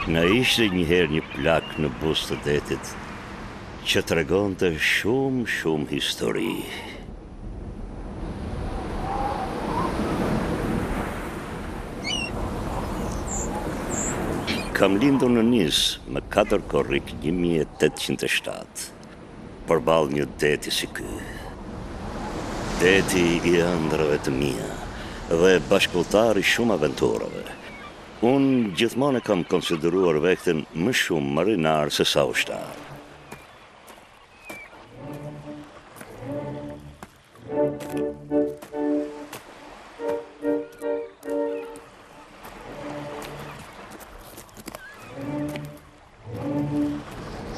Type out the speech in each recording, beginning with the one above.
Na ishte një herë një plak në buzë të detit që tregonte shumë shumë histori. Kam lindur në Nisë më 4 korrik 1807, përballë një deti si ky. Deti i ëndrrave të mia dhe bashkudhëtar i shumë aventurave. Unë gjithmonë e kam konsideruar vehten më shumë marinar se sa ushtar.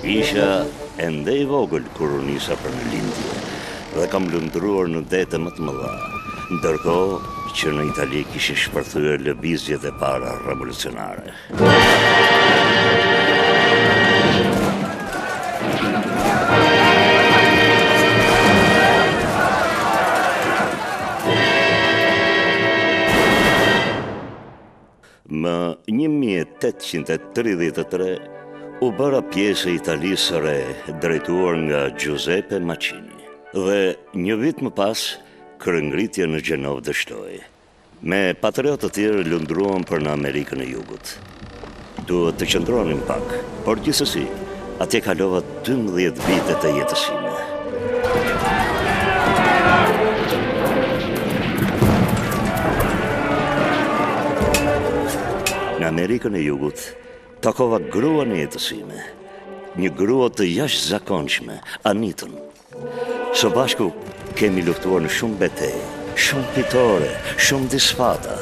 Isha ende i vogël kur u nisa për në lindje dhe kam lundruar në dete më të mëdha, ndërkohë që në Itali kishin shpërthyer lëvizjet e para revolucionare. Më 1833 u bëra pjesë e Italisë së Re, drejtuar nga Giuseppe Mazzini. Dhe një vit më pas, kryengritja në Gjenovë dështoi. Me patriotë të tjerë lundruam për në Amerikën e Jugut. Duhet të qëndronim pak, por gjithsesi, atje kalova 12 vite të jetës sime. Në Amerikën e Jugut, takova gruan e jetës sime, një grua të jashtëzakonshme, Anitën. Së bashku kemi luftuar në shumë beteja, shumë fitore, shumë disfata.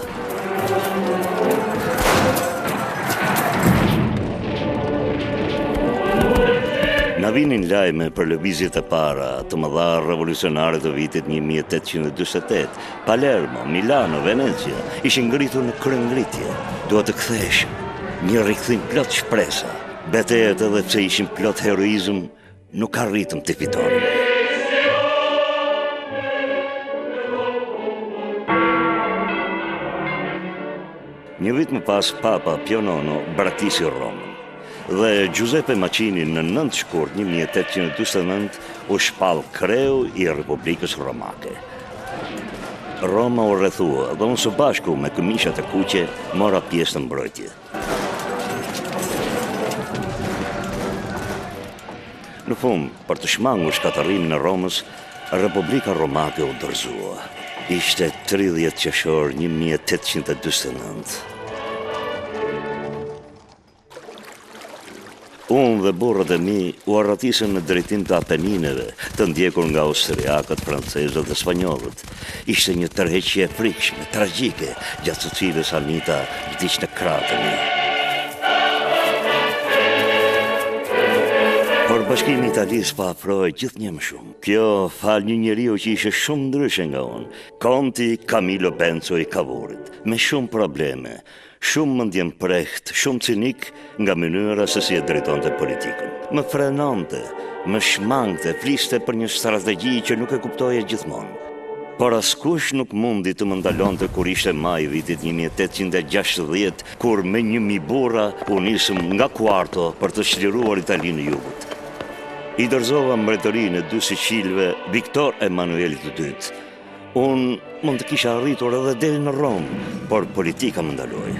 Na vinin lajme për lëvizjet e para të mëdha revolucionare të vitit 1848. Palermo, Milano, Venezia ishin ngritur në kryengritje. Duhet të ktheheshim. Një rikthim plot shpresa. Betejat edhe pse ishin plot heroizëm, Nuk arritëm t'i fitonim. Një vit më pas, Papa Pio Nono braktisi Romën dhe Giuseppe Mazzini në 9 shkurt 1849 u shpall kreu i Republikës Romake. Roma u rrethua dhe unë së bashku me këmishat e kuqe mora pjesë në mbrojtje. Në fund, për të shmangur shkatërrimin e Romës, Republika Romake u dorëzua. Ishte 30 qershor 1849. Unë dhe burrat e mi u arratisëm në drejtim të Apenineve, të ndjekur nga austriakët, francezët dhe spanjollët. Ishte një tërheqje e frikshme, tragjike, gjatë së cilës Anita vdiq në krahët e mi. Por bashkimi i Italisë po afrohej gjithnjë më shumë. Kjo falë një njeriu që ishte shumë ndryshe nga unë, konti Camillo Benzo i Kavurit, me shumë probleme, Shumë mendjemprehtë, shumë cinik nga mënyra se si e drejtonte politikën. Më frenonte, më shmangte, fliste për një strategji që nuk e kuptoja gjithmonë. Por askush nuk mundi të më ndalonte kur ishte maji i vitit 1860, kur me 1000 burra u nisëm nga Quarto për të çliruar Italinë e Jugut. I dorëzova mbretërinë e dy Sicilve Viktor Emanuelit të dytë, Unë mund të kisha arritur edhe deri në Romë, por politika më ndaloi.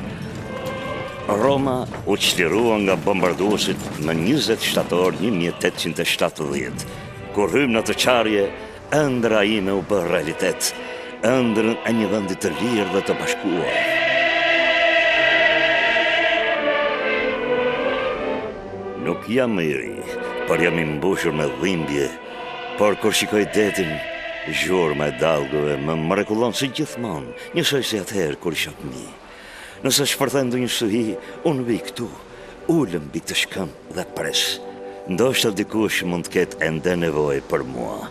Roma u çlirua nga bombarduesit më 20 shtator 1870. Kur hymë në atë çarje, ëndrra ime u bë realitet, ëndrrën e një vendi të lirë dhe të bashkuar. Nuk jam më i ri, por jam i mbushur me dhimbje Por kur shikoj detin, zhurma e dallgëve më mrekullon si gjithmonë, njësoj si atëherë kur isha fëmijë. Nëse shpërthen ndonjë stuhi, unë vij këtu, ulem mbi këtë shkëmb dhe pres. Ndoshta dikush mund të ketë ende nevojë për mua.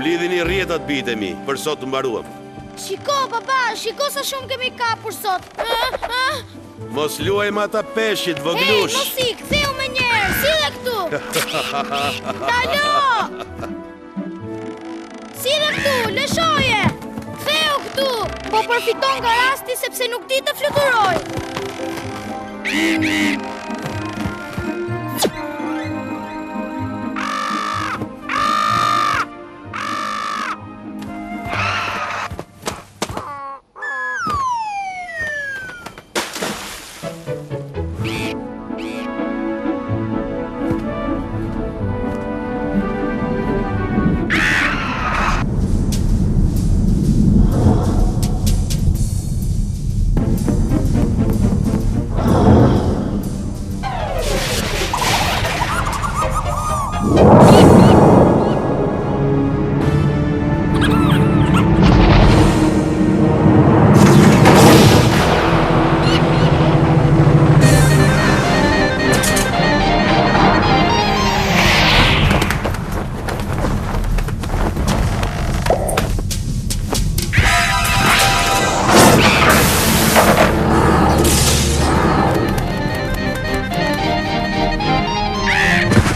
Mblidhini rrjetat bijtë e mi, për sot mbaruam. Shiko, baba, shiko sa shumë kemi kapur sot. Mos luaj me ata peshqit, vogëlush. Hej, mos ik, kthehu menjëherë, sille këtu. Ndalo! Sille këtu, lëshoje! Kthehu këtu! Po përfiton nga rasti sepse nuk di të fluturoj.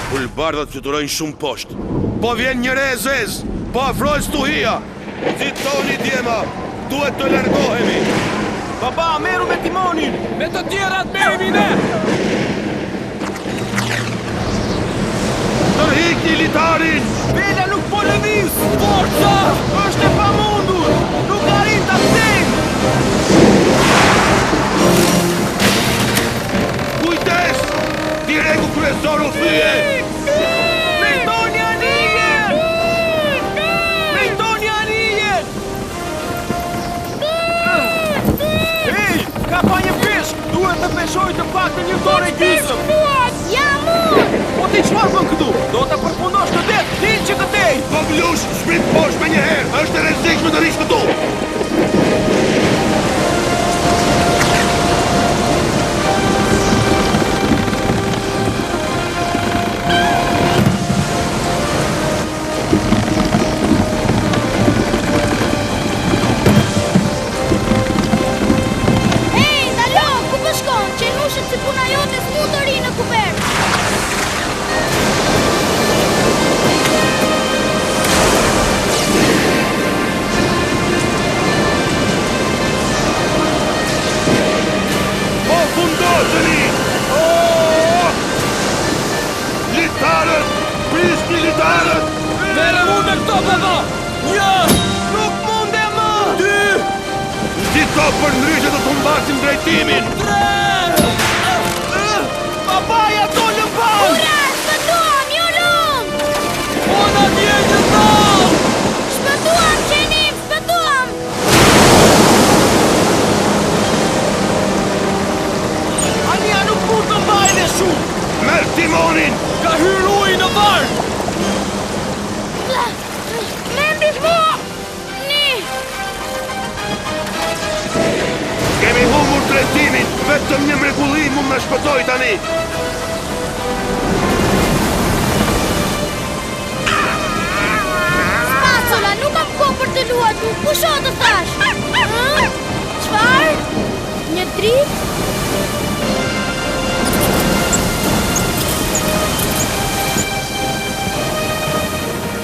Pulëbardhat fluturojnë shumë poshtë. Po vjen një re e zezë! Po afrohet stuhia! Nxitoni djema! Duhet të largohemi! Baba, merru me timonin! Me të tjerat merremi ne! Tërhiqni litarin! Vela nuk po lëviz! Forca! Është e pamundur! Nuk arrijmë ta kthejmë! Kujdes! Direku kryesor u thye! Drejtoni anijen! Drejtoni anijen! Ej, kapa një peshk! Duhet të peshojë të paktën një tonë e gjysmë! Jam unë! Po ti çfarë bën këtu? Do të përfundosh në det! Dil që këtej! Vogëlush, zbrit poshtë menjëherë! Është e rrezikshme të rrish këtu! Hej, ndalo, ku po shkon? Qenushët si puna jote s'mund të rrinë në kupertë. Po fundoseni! Oh! Litarët! Prisni litarët! Merrem unë me këto, baba! Një! Nuk mundem më! Dy! Nxito përndryshe do të humbasim drejtimin! Tre! Baba, ia dolëm mbanë! Ura, shpëtuam, ju lumtë! Po na djegën dhëmbët! Shpëtuam, qeni im, shpëtuam! Anija nuk mund të mbajë dhe shumë! Merr timonin! Ka hyrë uji në varkë! Më ndihmoni! Kemi humbur drejtimin! Vetëm një mrekulli mund na shpëtojë tani! Spacola, nuk kam kohë për të luajtur. Pusho të thashë. Ë? Çfarë? Një dritë?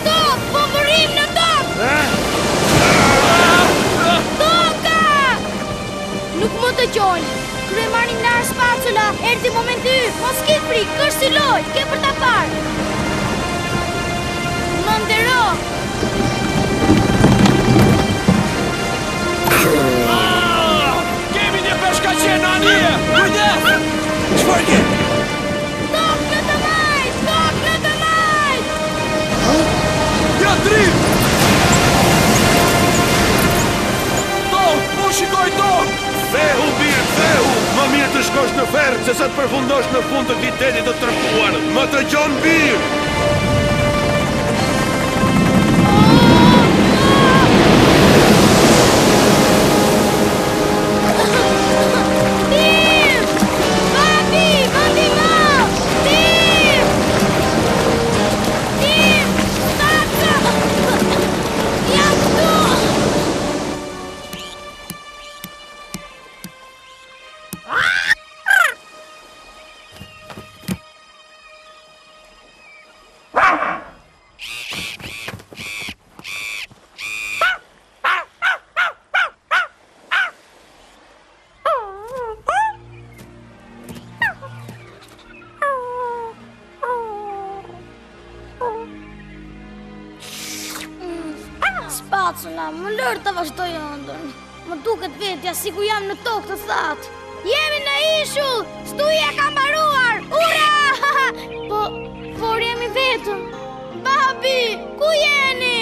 Tokë, po mbërrijmë në tokë! Toka! Nuk më dëgjojnë. Kryemarinarë Spacola, erdhi momenti yt. Mos ki frikë, është si lojë, ke për ta parë. Më ndero. Kemi një peshkaqen në anije! Kujdes! Çfarë ke? Tokë në të majtë, tokë në të majtë. Ja dritë! Tokë, po shikoj tokë! Kthehu, bir, kthehu! Më mirë të shkosh në ferr, se sa të përfundosh në fund të këtij deti të tërbuar. Më dëgjon, bir! Tim! Babi, më ndihmo! Tim! Tim! Spaco! Spacula, më lër të vazhdoj ëndrrën. Më duket vetja sikur jam në tokë të thatë. Jemi në ishull! Stuhia ka mbaruar! Ura! Po, por jemi vetëm. Babi, ku jeni?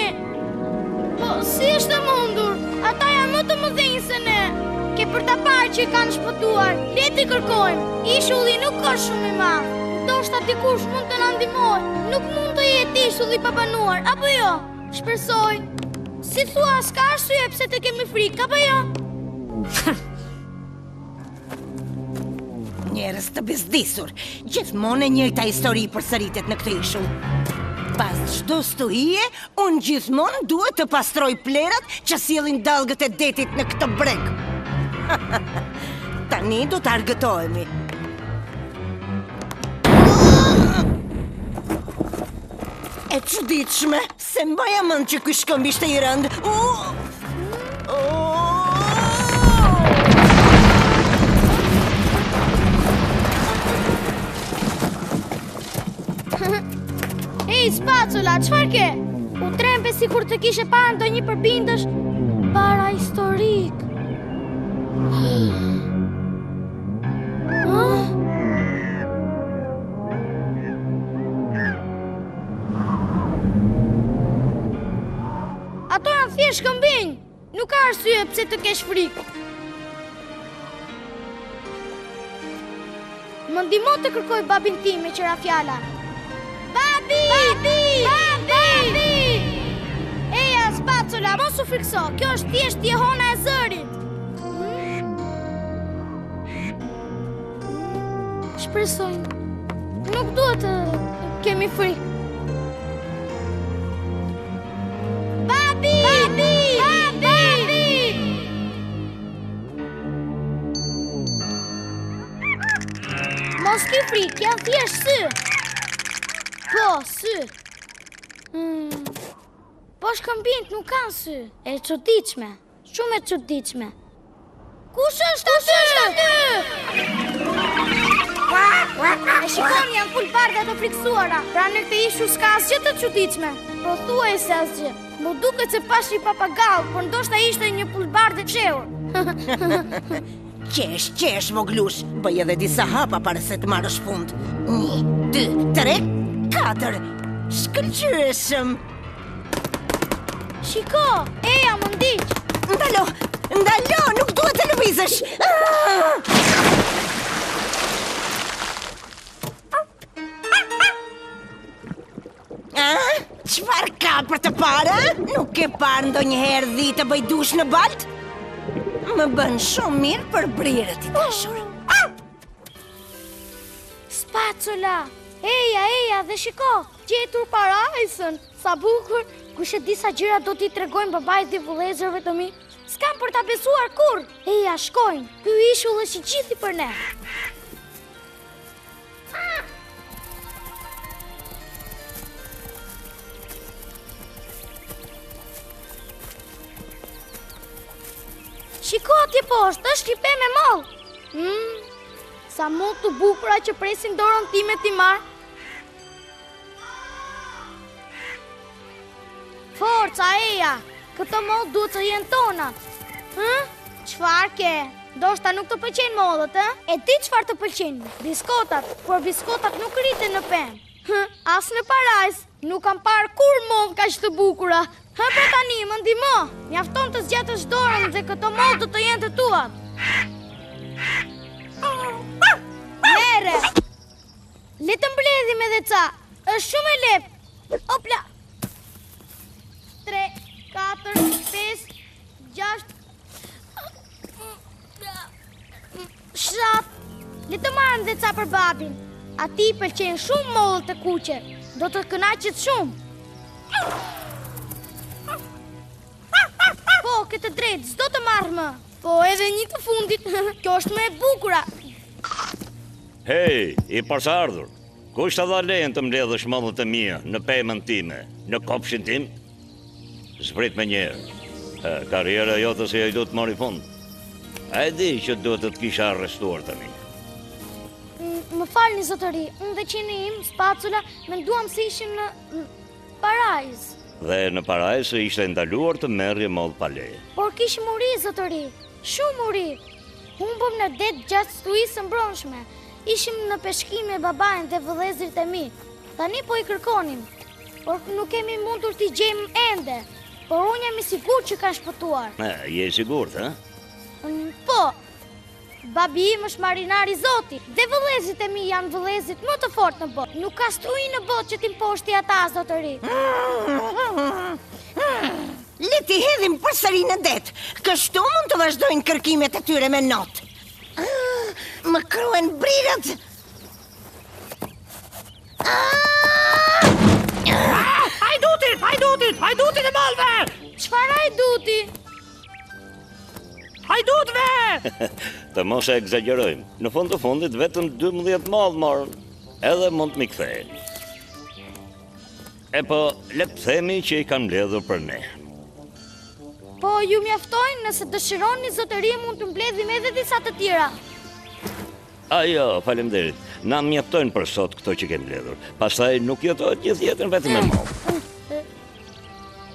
Po, si është e mundur? Ata janë më të mëdhenj se ne. Ke për ta parë që kanë shpëtuar. Le t'i kërkojmë. Ishulli nuk është shumë i madh. Ndoshta dikush mund të na ndihmojë. Nuk mund të jetë ishull i pabanuar, apo jo? Shpresoj. Si thua, s'ka arsye pse të kemi frikë, apo jo? Njerëz të bezdisur, gjithmonë e njëjta histori përsëritet në këtë ishull. Pas çdo stuhie, unë gjithmonë duhet të pastroj plehrat që sjellin dallgët e detit në këtë breg. Tani do të argëtohemi. E çuditshme, s'e mbaja mend që ky shkëmb ishte i rëndë. Ej, Spacula, çfarë ke? U trembe sikur të kishe parë ndonjë përbindësh parahistorik. Ato janë thjesht shkëmbinj. Nuk ka arsye pse të kesh frikë. Më ndihmo të kërkoj babin tim meqë ra fjala. Babi! Babi! Babi! Eja, Spacula, mos u frikëso. Kjo është thjesht jehona e zërit. Shpresoj. Nuk duhet të kemi frikë. Babi! Babi! Babi! Mos ki frikë, janë thjesht sy. Po, sy. Hmm. Po shkëmbinjtë nuk kanë sy. E çuditshme. Shumë e çuditshme. Kush është aty? Kush është aty? E shikon, janë pulëbardha të frikësuara. Pra në këtë ishull s'ka asgjë të çuditshme. Pothuajse asgjë. M'u duket se pashë një papagall, por ndoshta ishte një pulëbardhë e fshehur. Qesh, qesh, vogëlush, bëj edhe disa hapa para se të marrësh fund. Një, dy, tre, katër. Shkëlqyeshëm. Shiko, eja më ndiq. Ndalo, ndalo, nuk duhet të lëvizësh. Ah, çfarë ka për të parë? Nuk ke parë ndonjëherë dhi të bëjë dush në baltë? Më bën shumë mirë për brirët i dashur. Spacula, eja, eja dhe shiko, gjetur parajsën, sa bukur, kush e di sa gjëra do t'i tregojmë babait dhe vëllezërve të mi, s'kam për ta besuar kurrë, eja, shkojmë, ky ishull është i gjithi për ne. Shiko atje poshtë, është një pemë me mollë. Mm, sa mollë të bukura që presin dorën time t'i marr. Forca, eja, këto mollë duhet të jenë tonat. Hë? Çfarë ke? Ndoshta nuk të pëlqejnë mollët, ë? E di çfarë të pëlqejnë? Biskotat, por biskotat nuk rriten në pemë. Hë, as në parajsë. Nuk kam parë kurrë mollë kaq të bukura. Hë pra tani, më ndihmo. Mjafton të zgjatësh dorën dhe këto mollë do të jenë të tuat. Merre. Le të mbledhim edhe ca. Është shumë e lehtë. Opla. 3 4 5 6 7. Le të marrim dhe ca për babin. Atij i pëlqejnë shumë mollët e kuqe. Do të kënaqet shumë. Po, ke të drejtë, s'do të marr më. Po, edhe një të fundit. Kjo është më e bukura. Hej, i porsaardhur. Kush ta dha lejen të mbledhësh mollët e mia në pemën time, në kopshtin tim? Zbrit menjëherë. Karriera jote si hajdut mori fund. A e di që duhet të të kisha arrestuar tani? Më falni, zotëri, unë dhe qeni im, Spacula, menduam se ishim në parajsë. Dhe në parajsë ishte e ndaluar të merrje mollë pa leje. Por kishim uri, zotëri, shumë uri. Humbëm në det gjatë stuhisë së mbrëmshme. Ishim në peshkim me babain dhe vëllezërit e mi. Tani po i kërkonim, por nuk kemi mundur t'i gjejmë ende. Por unë jam i sigurt që kanë shpëtuar. E, je i sigurt, ë? Mm, po. Babi im është marinar i zoti dhe vëllezërit e mi janë vëllezërit më të fortë në botë. Nuk ka stuhi në botë që t'i mposhti ata, zotëri. Le t'i hedhim përsëri në det. Kështu mund të vazhdojnë kërkimet e tyre me not. Ah, më kruhen brirët. Ah! Hajdutit, hajdutit, hajdutit e mollëve! Çfarë hajduti? Hajdutëve! Të mos e ekzagjerojmë. Në fund të fundit vetëm 12 mollë morën. Edhe mund të m'i kthejnë. E po, le të themi që i kanë mbledhur për ne. Po, ju mjaftojnë nëse dëshironi zotëri mund të mbledhim edhe disa të tjera. A jo, faleminderit. Na mjaftojnë për sot këto që ke mbledhur. Pastaj nuk jetohet gjithë jetën vetëm me mollë.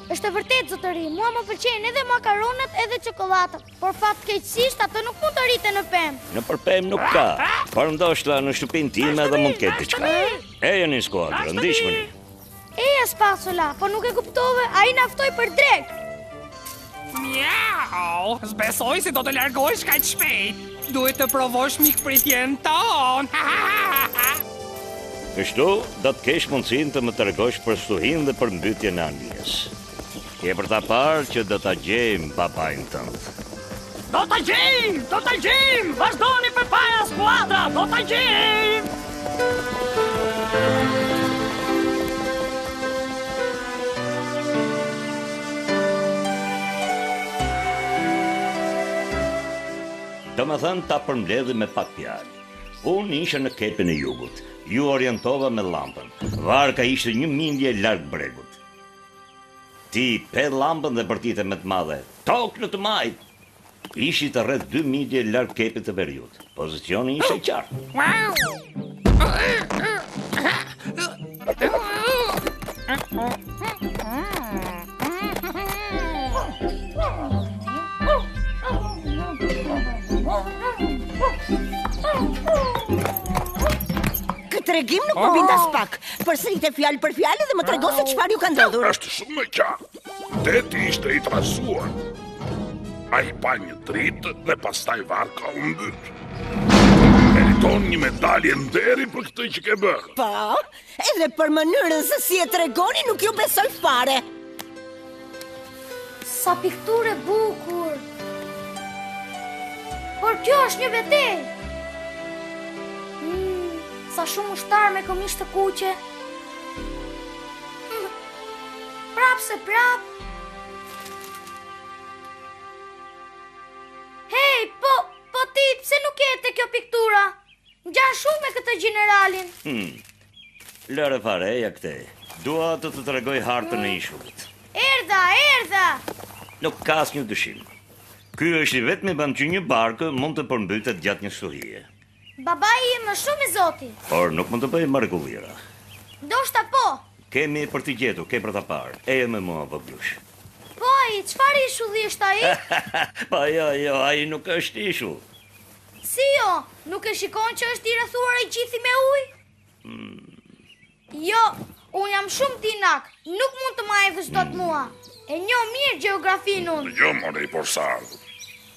Është e vërtetë, zotëri, mua më pëlqejnë edhe makaronat edhe çokollatën, por fatkeqësisht ato nuk mund të rriten në pemë. Nëpër pemë nuk ka, por ndoshta në shtëpinë time edhe mund të ketë diçka. Ejani skuadra, ndiqmëni. Eja Spacula, po nuk e kuptove, ai na ftoi për drekë. Miau, s'besoj se do të largohesh kaq shpejt. Duhet të provosh mikpritjen tonë. Kështu, do të kesh mundësinë të më tregosh për stuhinë dhe për mbytjen e anijes. Ke për ta parë që do ta gjejmë babain tënd. Do ta gjejmë, do ta gjejmë, vazhdoni përpara skuadra, do ta gjejmë. Domethënë ta përmbledhim me pak fjalë. Unë isha në kepin e jugut. Ju orientova me llampën. Varka ishte një milje larg bregut. Ti pe llampën dhe bërtite me të madhe, Tokë në të majtë! Ishit rreth dy milje larg kepit të veriut. Pozicioni ishte i qartë. Ky tregim nuk më bind aspak. Përsërite fjalë për fjalë dhe më trego se çfarë ju ka ndodhur. Është shumë e qartë. Deti ishte i trazuar. Ai pa një dritë dhe pastaj varka u mbyt. Meriton një medalje nderi për këtë që ke bërë. Po, edhe për mënyrën se si e tregoni nuk ju besoj fare. Sa pikturë e bukur! Por kjo është një betejë! Mm, sa shumë ushtarë me këmishë të kuqe! Hmm, prapë se prapë! Hej, po, po ti, pse nuk je te kjo piktura? Ngjan shumë me këtë gjeneralin. Hmm. Lëre fare, eja këtej. Dua të të tregoj hartën e ishullit. Erdha, erdha! Nuk ka asnjë dyshim. Ky është i vetmi vend që një barkë mund të përmbytet gjatë një stuhie. Babai im është shumë i zoti. Por nuk mund të bëjë mrekullira. Ndoshta po. Kemi për t'i gjetur, ke për ta parë. Eja me mua, vogëlush. Po ai, çfarë ishulli është ai? Po jo, jo, ai nuk është ishull. Si jo, nuk e shikon që është i rrethuar i gjithi me ujë? Mm. Jo, unë jam shumë dinak, nuk mund të ma hedhësh dot mm. mua. E njoh mirë gjeografinë unë. Jo, more i porsaardhur.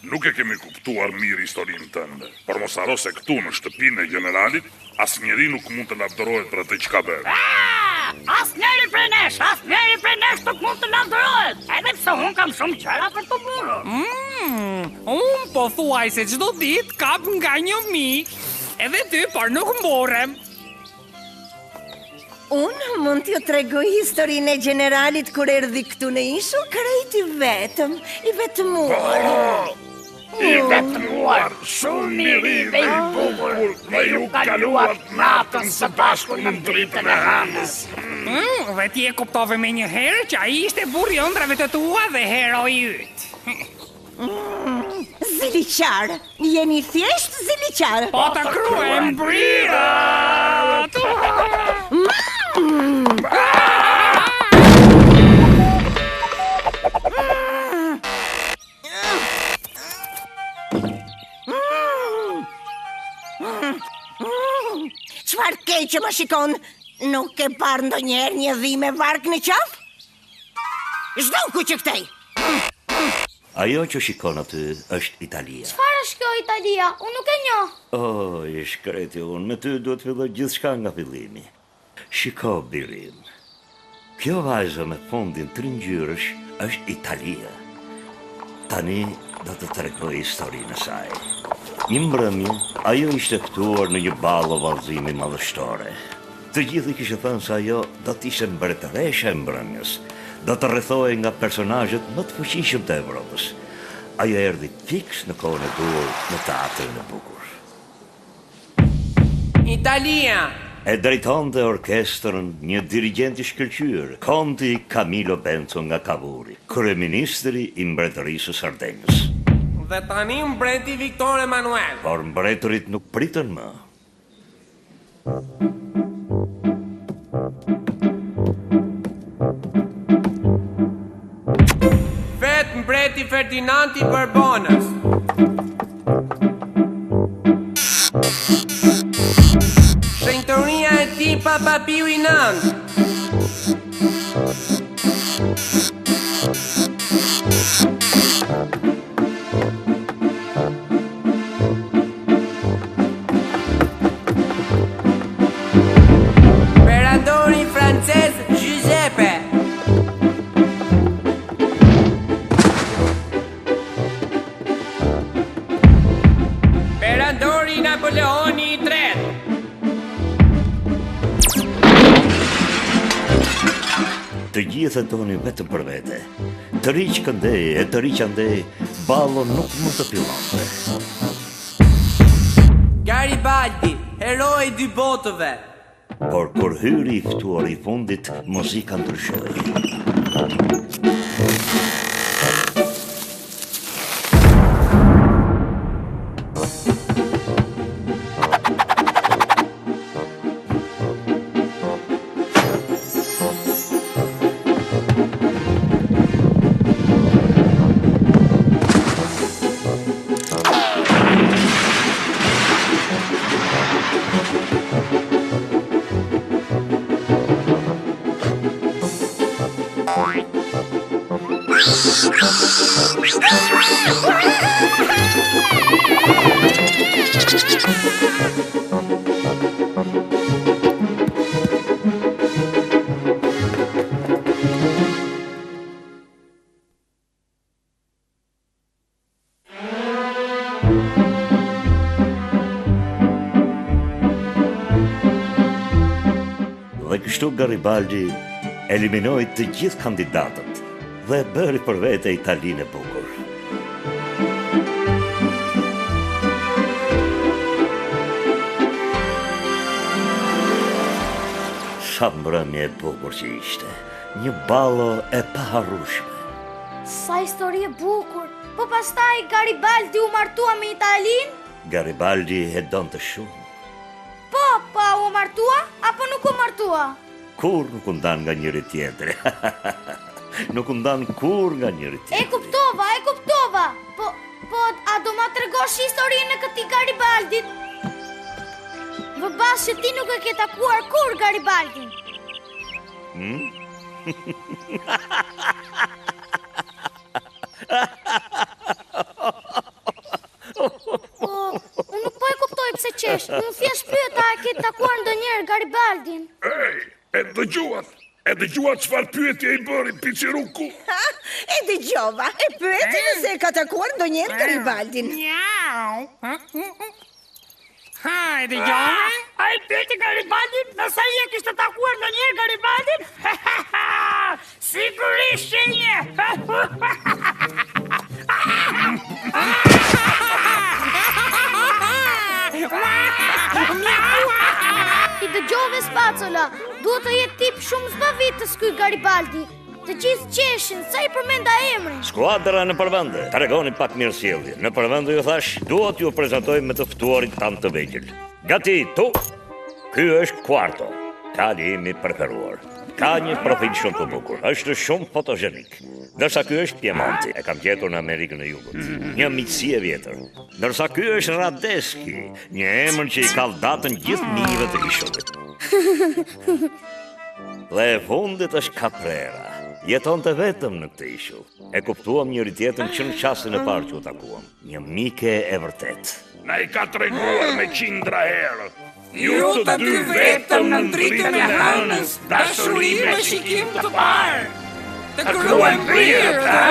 Nuk e kemi kuptuar mirë historinë tënde, por mos harro se këtu në shtëpinë e gjeneralit, asnjeri nuk mund të lavdërohet për atë që ka bërë. Asnjeri prej nesh, asnjeri prej nesh nuk mund të lavdërohet, edhe pse unë kam shumë gjëra për t'u mburrur. Mm, unë pothuajse çdo ditë kap nga një mi, edhe ty, por nuk mburrem. Unë mund t'ju tregoj historinë e gjeneralit kur erdhi këtu në ishull krejt i vetëm, i vetmuar. Po, i vetmuar, shumë i ri dhe i bukur, dhe ju kaluat natën së bashku nën dritën e hënës. Mm, dhe ti e kuptove menjëherë që ai ishte burri i ëndrrave të tua dhe heroi yt. Mm, ziliqar, jeni thjesht ziliqar. Po të kruajmë brirët! Mm. ke që më shikon? Nuk ke parë ndonjëherë një dhi me varkë në qafë? Zhduku që këtej! Ajo që shikon aty është Italia. Çfarë është kjo Italia? Unë nuk e njoh. Oh, i shkreti unë, me ty duhet të filloj gjithçka nga fillimi. Shiko, biri im. Kjo vajza me fundin tringjyrësh është Italia. Tani do të tregoj historinë e saj. Një mbrëmje, ajo ishte ftuar në një ballo vallëzimi madhështore. Të gjithë i kishin thënë se ajo do të ishte mbretëresha e mbrëmjes, do të rrethohej nga personazhet më të fuqishëm të Evropës. Ajo erdhi fiks në kohën e duhur në teatrin e bukur. Italia! E drejtonte orkestrën një dirigjent i shkëlqyer, Konti Camillo Benzo nga Kavuri, kryeministri i Mbretërisë së Sardenjës. Dhe tani mbreti Viktor Emanuel. Por mbretërit nuk pritën më. Vetë mbreti Ferdinand i Bourbonës. Shenjtëria e tij Papa Piu i Nëntë. Perandori francez Giuseppe. Perandori Napoleoni i tretë. Të gjithë e donin vetëm për vete. Të riq këndej e të riq andej, ballo nuk mund të fillonte. Garibaldi, heroi i dy botëve. Por kur hyri i ftuari i fundit, muzika ndryshoi. Dhe kështu Garibaldi eliminoi të gjithë kandidatët dhe e bëri për vete Italinë e bukur. Sa mbrëmje e bukur që ishte, një ballo e paharrueshme. Sa histori e bukur, po pastaj Garibaldi u martua me Italinë? Garibaldi e donte shumë. Po, po a u martua apo nuk u martua? Kurrë nuk u ndanë nga njëri-tjetri. Nuk u ndanë kurrë nga njëri-tjetri. E kuptova, e kuptova. Po, po, a do ma tregosh historinë e këtij Garibaldit? Vë bast që ti nuk e ke takuar kurrë Garibaldin. Hmm? Po, unë nuk po e kuptoj pse qesh. Unë thjesht pyeta a e ke takuar ndonjëherë Garibaldin. Ej, e dëgjuat? E dëgjuat çfarë pyetje i bëri Piçiruku? Ha, e dëgjova. E pyeti nëse e ka takuar ndonjëherë Garibaldin. Miau. Ha, e dëgjove? Ai pyeti Garibaldin nëse ai e kishte takuar ndonjëherë Garibaldin? Sigurisht që e njeh. I dëgjove Spacola, duhet të jetë tip shumë zbavitës ky Garibaldi. Të gjithë qeshin, sa i përmenda emrin. Skuadra nëpër vende, tregoni pak mirësjellje. Nëpër vende ju thashë, dua t'ju prezantoj me të ftuarit tanë të vegjël. Gati, tu! Ky është Quarto, kali im i preferuar. Ka një profil shumë të bukur, është shumë fotogjenik. Ndërsa ky është Piemonti, e kam gjetur në Amerikën e Jugut. Një miqësi e vjetër. Ndërsa ky është Radeski, një emër që i kall datën gjithë minjve të ishullit. Dhe e fundit është Caprera. Jetonte vetëm në këtë ishull. E kuptuam njëri-tjetrin që në çastin e parë që u takuam. Një mike e vërtetë. Na i ka treguar me qindra herë. Ju të dy vetëm në dritën e hënës, dashuri me shikim të parë. Të kruajnë brirët, ha?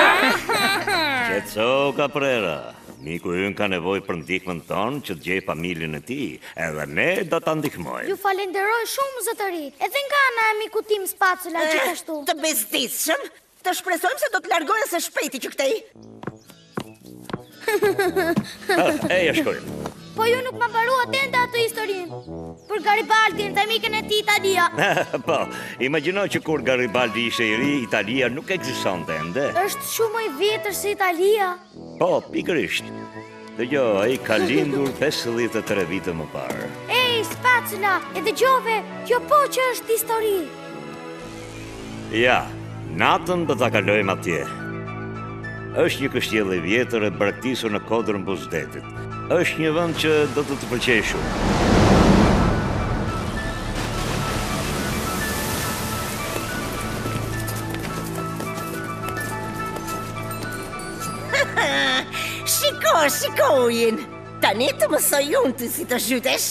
Qetësohu, Caprera. Miku ynë ka nevojë për ndihmën tonë që të gjejë familjen e tij, edhe ne do ta ndihmojmë. Ju falenderoj shumë, zotëri. Edhe nga ana e mikut tim Spacula gjithashtu. Të bezdisshëm, të shpresojmë se do të largohen së shpejti që këtej. Eja shkojmë. Po ju nuk ma mbaruat ende atë historinë. Për Garibaldin dhe mikën e tij Italia. Po, imagjino që kur Garibaldi ishte i ri, Italia nuk ekzistonte ende. Është shumë më i vjetër se Italia. Po, pikërisht. Dëgjo, ai ka lindur 53 vite më parë. Ej, Spacula, e dëgjove? Kjo po që është histori. Ja, natën do ta kalojmë atje. Është një kështjellë e vjetër e braktisur në kodrën buzë detit. Është një vend që do të të pëlqejë shumë. Shiko, shiko ujin. Tani të mësoj unë ty si të zhytesh.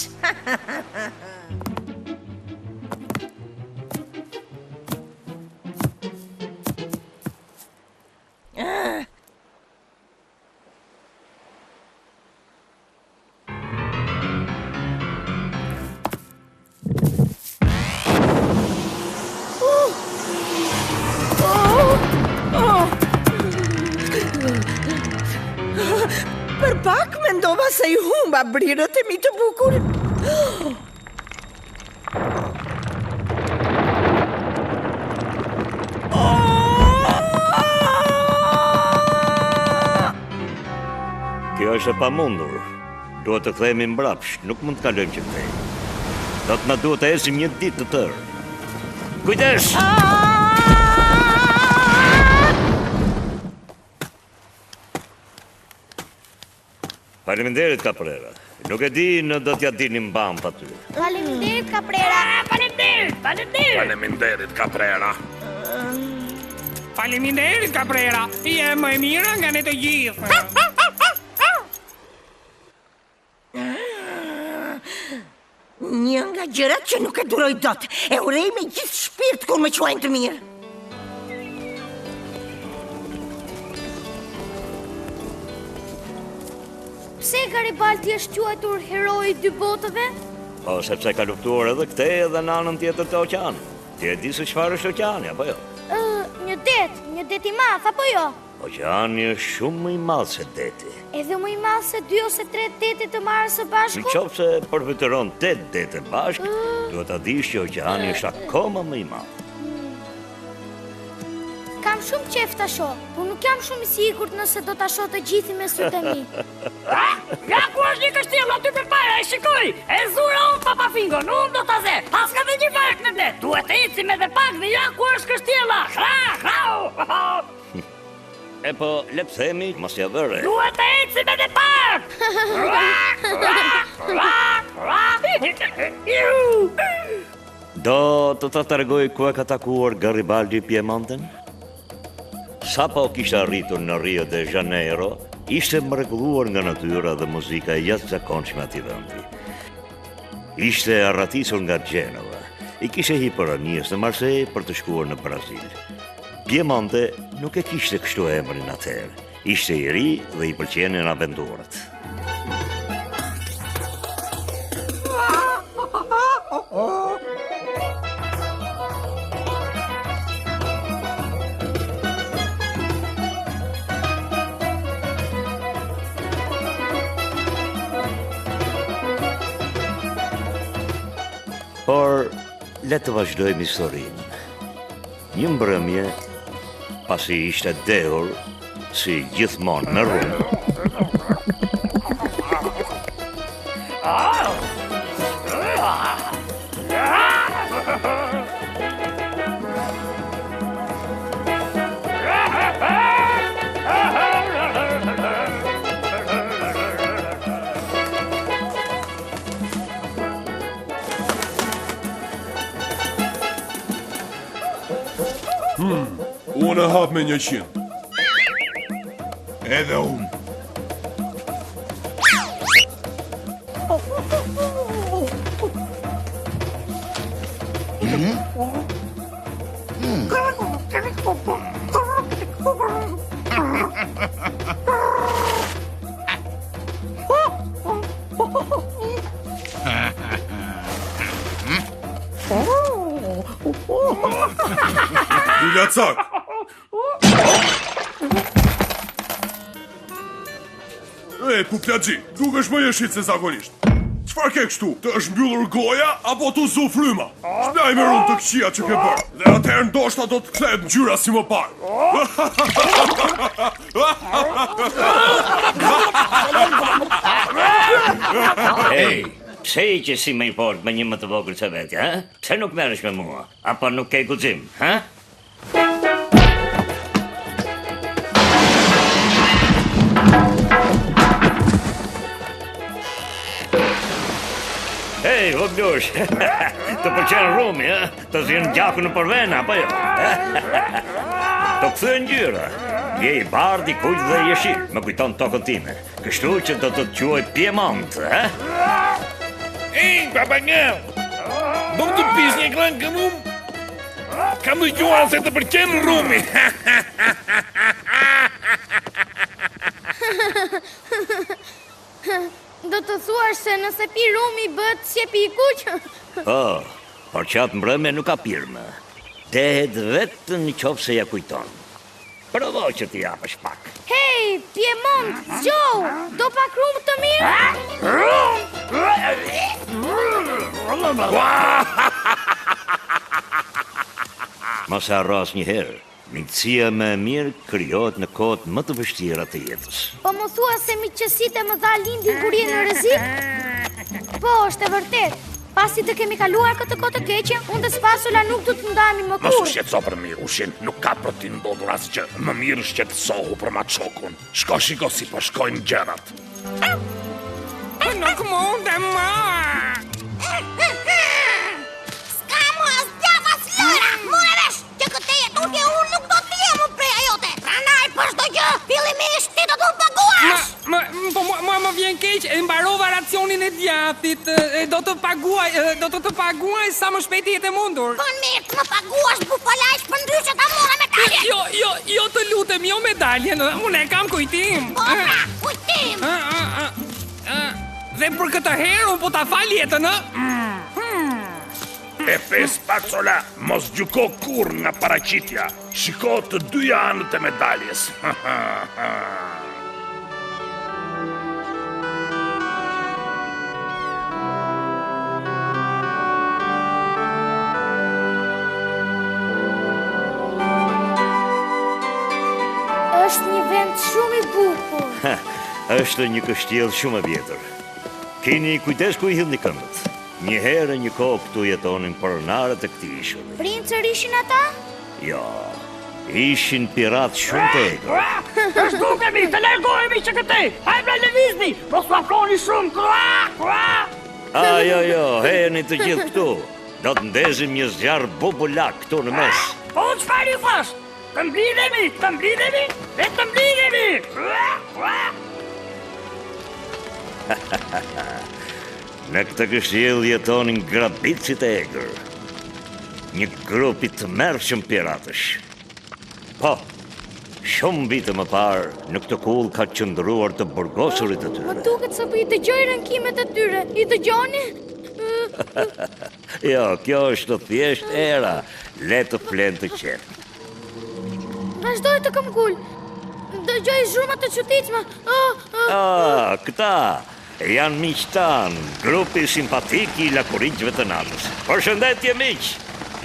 Për pak mendova se i humba brirët e mi të bukur. Kjo është e pamundur. Duhet të kthehemi mbrapsht, nuk mund të kalojmë që këtej. Do të na duhet të ecim një ditë të tërë. Kujdes! Faleminderit Caprera. Nuk e di në do t'ia dinim mbanë pa ty. Faleminderit Caprera. Faleminderit, faleminderit. Faleminderit Caprera. Faleminderit Caprera. Je më e mira nga ne të gjithë. Një nga gjërat që nuk e duroj dot, e urrej me gjithë shpirt kur më quajnë të mirë. Pse Garibaldi është quajtur heroi i dy botëve? Po, sepse ka luftuar edhe këtej edhe në anën tjetër të oqeanit. Ti e di se çfarë është oqeani, apo jo? Ë, një det, një det i madh, apo jo? Oqeani është shumë më i madh se deti. Edhe më i madh se dy ose tre dete të marra së bashku? Në qoftë se përfytyron tetë dete bashkë, duhet ta dish që oqeani është akoma më i madh. Kam shumë qejf ta shoh, por nuk jam shumë i sigurt nëse do ta shoh të gjithin me sytë e mi. Ja ku është një kështjellë aty përpara, e shikoj. E zura unë papafingon, unë do ta zë. Paska dhe një varkë në det. Duhet të ecim edhe pak dhe ja ku është kështjella. Hra, hra. E po, le të themi, mos ia vë re. Duhet të ecim edhe pak. Do të ta tregoj ku e ka takuar Garibaldi Piemonten? Sapo kishte arritur në Rio de Janeiro, ishte mrekulluar nga natyra dhe muzika e jashtëzakonshme e atij vendi. Ishte arratisur nga Gjenova. I kishte hipur anijes në Marsejë për të shkuar në Brazil. Piemonte nuk e kishte kështu emrin atëherë. Ishte i ri dhe i pëlqenin aventurat. Por, le të vazhdojmë historinë. Një mbrëmje, pasi ishte dehur, si gjithmonë në rrugë. Unë e hap me 100. Edhe unë. Lulacak. E, puplaxhi, dukesh më jeshil se zakonisht. Çfarë ke kështu? Të është mbyllur goja apo t'u zu fryma? Shplaj me rum të këqija që ke bërë. Dhe atëherë ndoshta do të kthehet ngjyra si më parë. Ej, pse je si më i fortë me një më të vogël se vetja, ha? Pse nuk merresh me mua? Apo nuk ke guxim, ha? Hej, vogëlush, të pëlqen rumi, ha? Të zinë gjaku nëpër vena, apo jo? T'u kthye ngjyra, je i bardhë, i kuq dhe jeshil, më kujton tokën time. Kështu që do të të quaj Piemont, ha? Ej, papagall! Do të pish një gllënkë rum? Kam dëgjuar se të pëlqen rumi. Do të thuash se nëse pi rumi bëhet sqepi i kuq? Po, por që atë mbrëmje nuk ka pirë më. Dehet vetëm në qoftë se ia kujton. Provo që t'i japësh pak. Hej, Piemont, zgjohu! Do pak rum të mirë? Rum! Mos e harro asnjëherë, miqësia më e mirë krijohet në kohët më të vështira të jetës. Po më thua se miqësitë e mëdha lindin kur je në rrezik? Po, është e vërtetë. Pasi të kemi kaluar këtë kohë të keqe, unë dhe Spacula nuk do të ndahemi më Mos u kurrë. shqetëso për Mirushin, nuk ka për t'i ndodhur asgjë. Më mirë shqetësohu për Maçokun. Shko shiko si po shkojnë gjërat. Nuk mundem më. S'ka më as djathë as lëra! More vesh, që këtej e tutje unë nuk do të jem më preja jote! Prandaj për çdo gjë, fillimisht ti do të më paguash! Më, po mua mua më vjen keq, e mbarova racionin e djathit, e, do të paguaj, e, do të të paguaj sa më shpejt të jetë e mundur. Bën mirë të më paguash bufalaq përndryshe ta marr medaljen! Jo, jo, jo të lutem, jo medaljen, unë e kam kujtim. Po pra, kujtim! Ë, ë, ë, ë. Dhe për këtë herë unë po ta fal jetën, ë? E pe Spacola, mos gjyko kurrë nga paraqitja. Shiko të dyja anët e medaljes. Është një vend shumë i bukur. Është një kështjellë shumë e vjetër. Kini kujdes ku i hidhni këmbët. Një herë një kohë këtu jetonin pronarët e këtij ishulli. Princër ishin ata? Jo, ishin piratë shumë të egër. Të zhdukemi, të largohemi që këtej. Hajde pra lëvizni, mos u afroni shumë. Krua, krua. A, jo, jo, ejani të gjithë këtu. Do të ndezim një zjarr bubulak këtu në mes. Po unë çfarë ju thash? Të mblidhemi, të mblidhemi, dhe të mblidhemi. Krua, krua. Në këtë kështjellë jetonin grabitësit e egër. Një grup i tmerrshëm piratësh. Po, shumë vite më parë, në këtë kullë ka qëndruar të burgosurit e Më tyre. duket se po i dëgjoj rënkimet e tyre. I dëgjoni? Jo, kjo është thjesht era. Le të flenë të qetë. Vazhdoj të këmbgul. Dëgjoj zhurma të çuditshme. Ah, ah. Ah, këta janë miq tanë, grupi simpatik i lakuriqëve të natës. Përshëndetje miq!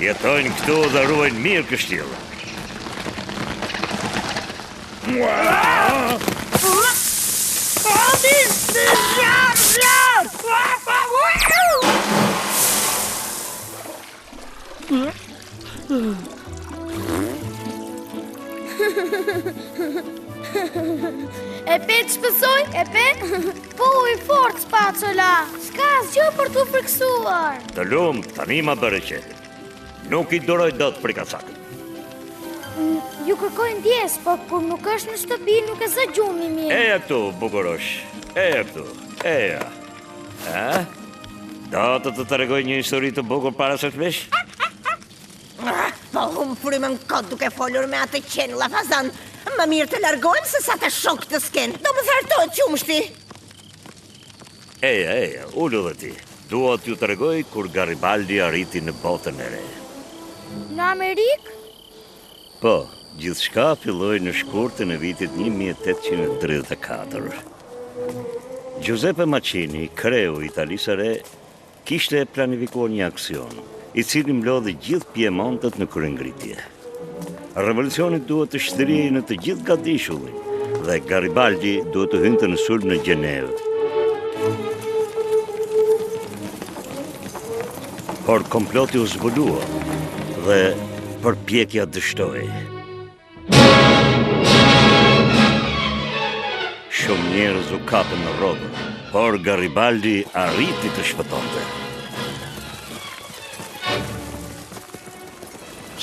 Jetojnë këtu dhe ruajnë mirë kështjellën. Adi, zjarr, zjarr. Ua, ua, ua. E pe të shpësoj? E pe? Po, i fort Spacola. S'ka asgjë për t'u frikësuar. Të lumtë, tani ma bëre qejfin. Nuk i duroj dot frikacakët. Ju kërkoj ndjesë, por kur nuk është në shtëpi nuk e zë gjumi mirë. Eja këtu, bukurosh. Eja këtu. Eja. A? Do të të tregoj një histori të bukur para se të flesh? Po humb frymën kot duke folur me atë qen llafazan. Më mirë të largohem se sa të shoh këtë skenë. Do më thartohet qumështi. Eja, eja, ulu dhe ti. Dua t'ju tregoj kur Garibaldi arriti në botën e re. Në Amerikë? Po, gjithçka filloi në shkurtin e vitit 1834. Giuseppe Mazzini, kreu i Italisë së Re, kishte planifikuar një aksion, i cili mblodhi gjithë Piemontët në kryengritje. Revolucioni duhet të shtrihej në të gjithë gadishullin dhe Garibaldi duhet të hynte në sulm në Gjenevë. Por komploti u zbulua dhe përpjekja dështoi. Shumë njerëz u kapën robër, por Garibaldi arriti të shpëtonte.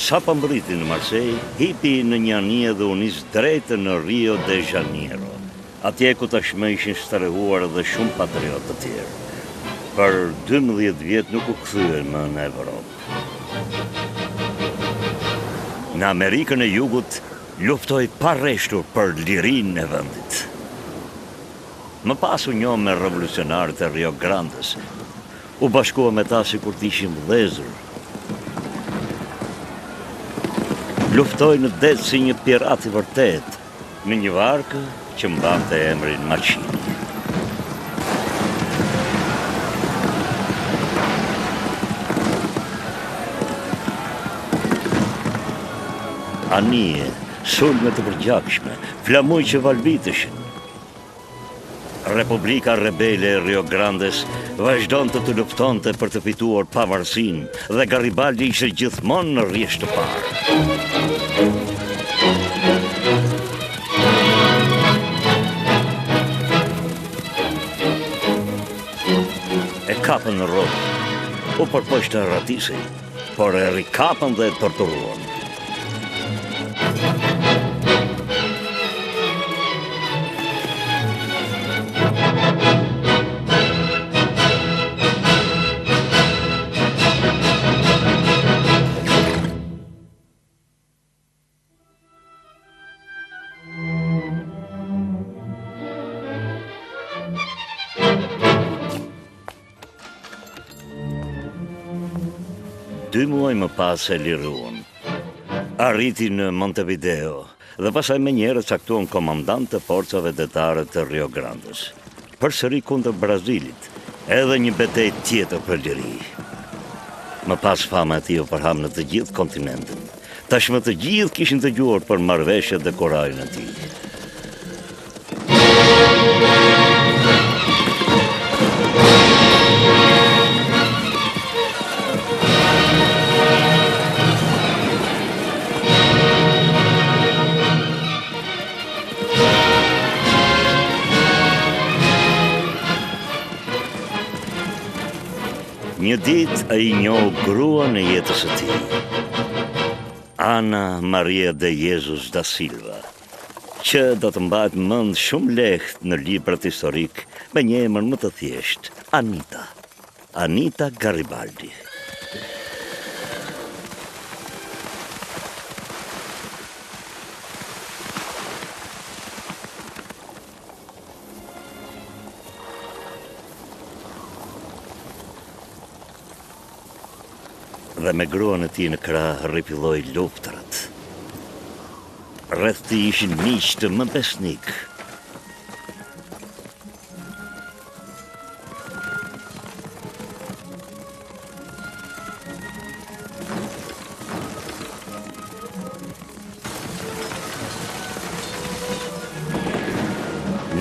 Sapo mbërriti në Marsejë, hipi në një anije dhe u nis drejt në Rio de Janeiro, atje ku tashmë ishin strehuar edhe shumë patriotë të tjerë. Për 12 vjet nuk u kthye më në Evropë. Në Amerikën e Jugut luftoi pa reshtur për lirinë e vendit. Më pas u njoh me revolucionarët e Rio Grandes, U bashkua me ta sikur të ishin vëllezër. Luftoi në det si një pirat i vërtetë, në një varkë që mbante emrin Mazzini. Anije, sulme të përgjakshme, flamuj që valviteshin, Republika rebele e Rio Grandes vazhdonte të luftonte për të fituar pavarësinë dhe Garibaldi ishte gjithmonë në rresht të parë. E kapën rob, u përpoq të arratisej, por e rikapën dhe e torturuan. Dy muaj më pas e liruan. Arriti në Montevideo dhe pastaj menjëherë e caktuan komandant të forcave detare të Rio Grandes. Përsëri kundër Brazilit, edhe një betejë tjetër për liri. Më pas fama e tij u përhap në të gjithë kontinentin. Tashmë të gjithë kishin dëgjuar për marrëveshjet dhe kurajën e tij. Një ditë ai njohu gruan e jetës së tij. Ana Maria de Jesus da Silva. Që do të mbahet mend shumë lehtë në librat historikë me një emër më të thjeshtë, Anita. Anita Garibaldi. Dhe me gruan e tij në krah rifilloi luftërat. Rreth tij ishin miqtë më besnikë.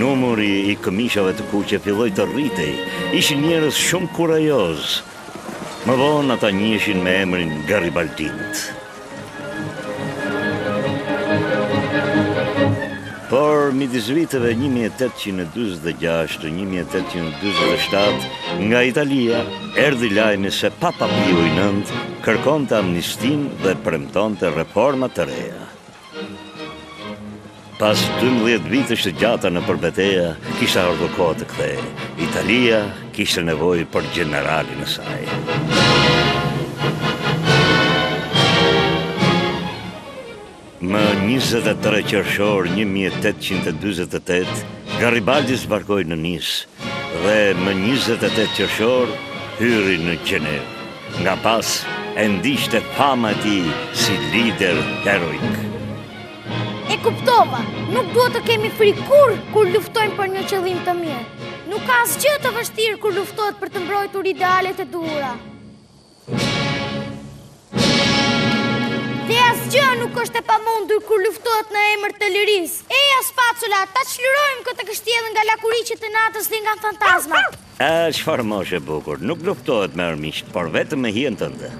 Numri i këmishave të kuqe filloi të rritej. Ishin njerëz shumë kurajozë. Më vonë ata njiheshin me emrin Garibaldinët. Por midis viteve 1846 dhe 1847, nga Italia erdhi lajmi se Papa Piu i Nëntë kërkonte amnistinë dhe premtonte reforma të reja. Pas 12 vitesh të gjata nëpër beteja, kishte ardhur koha të kthehej. Italia kishte nevojë për gjeneralin e saj. Më 23 qershor 1848, Garibaldi zbarkoi në Nisë dhe më 28 qershor hyri në Gjenevë. Nga pas e ndiqte fama e tij si lider heroik. E kuptova, nuk duhet të kemi frikë kurrë kur luftojmë për një qëllim të mirë. Nuk ka asgjë të vështirë kur luftohet për të mbrojtur idealet e duhura. Dhe asgjë nuk është e pamundur kur luftohet në emër të lirisë. Eja, Spacula, ta çlirojmë këtë kështjellë nga lakuriqët e natës dhe nga fantazmat. E, çfarë moshe e bukur, nuk luftohet me armiqtë, por vetëm me hijen tënde.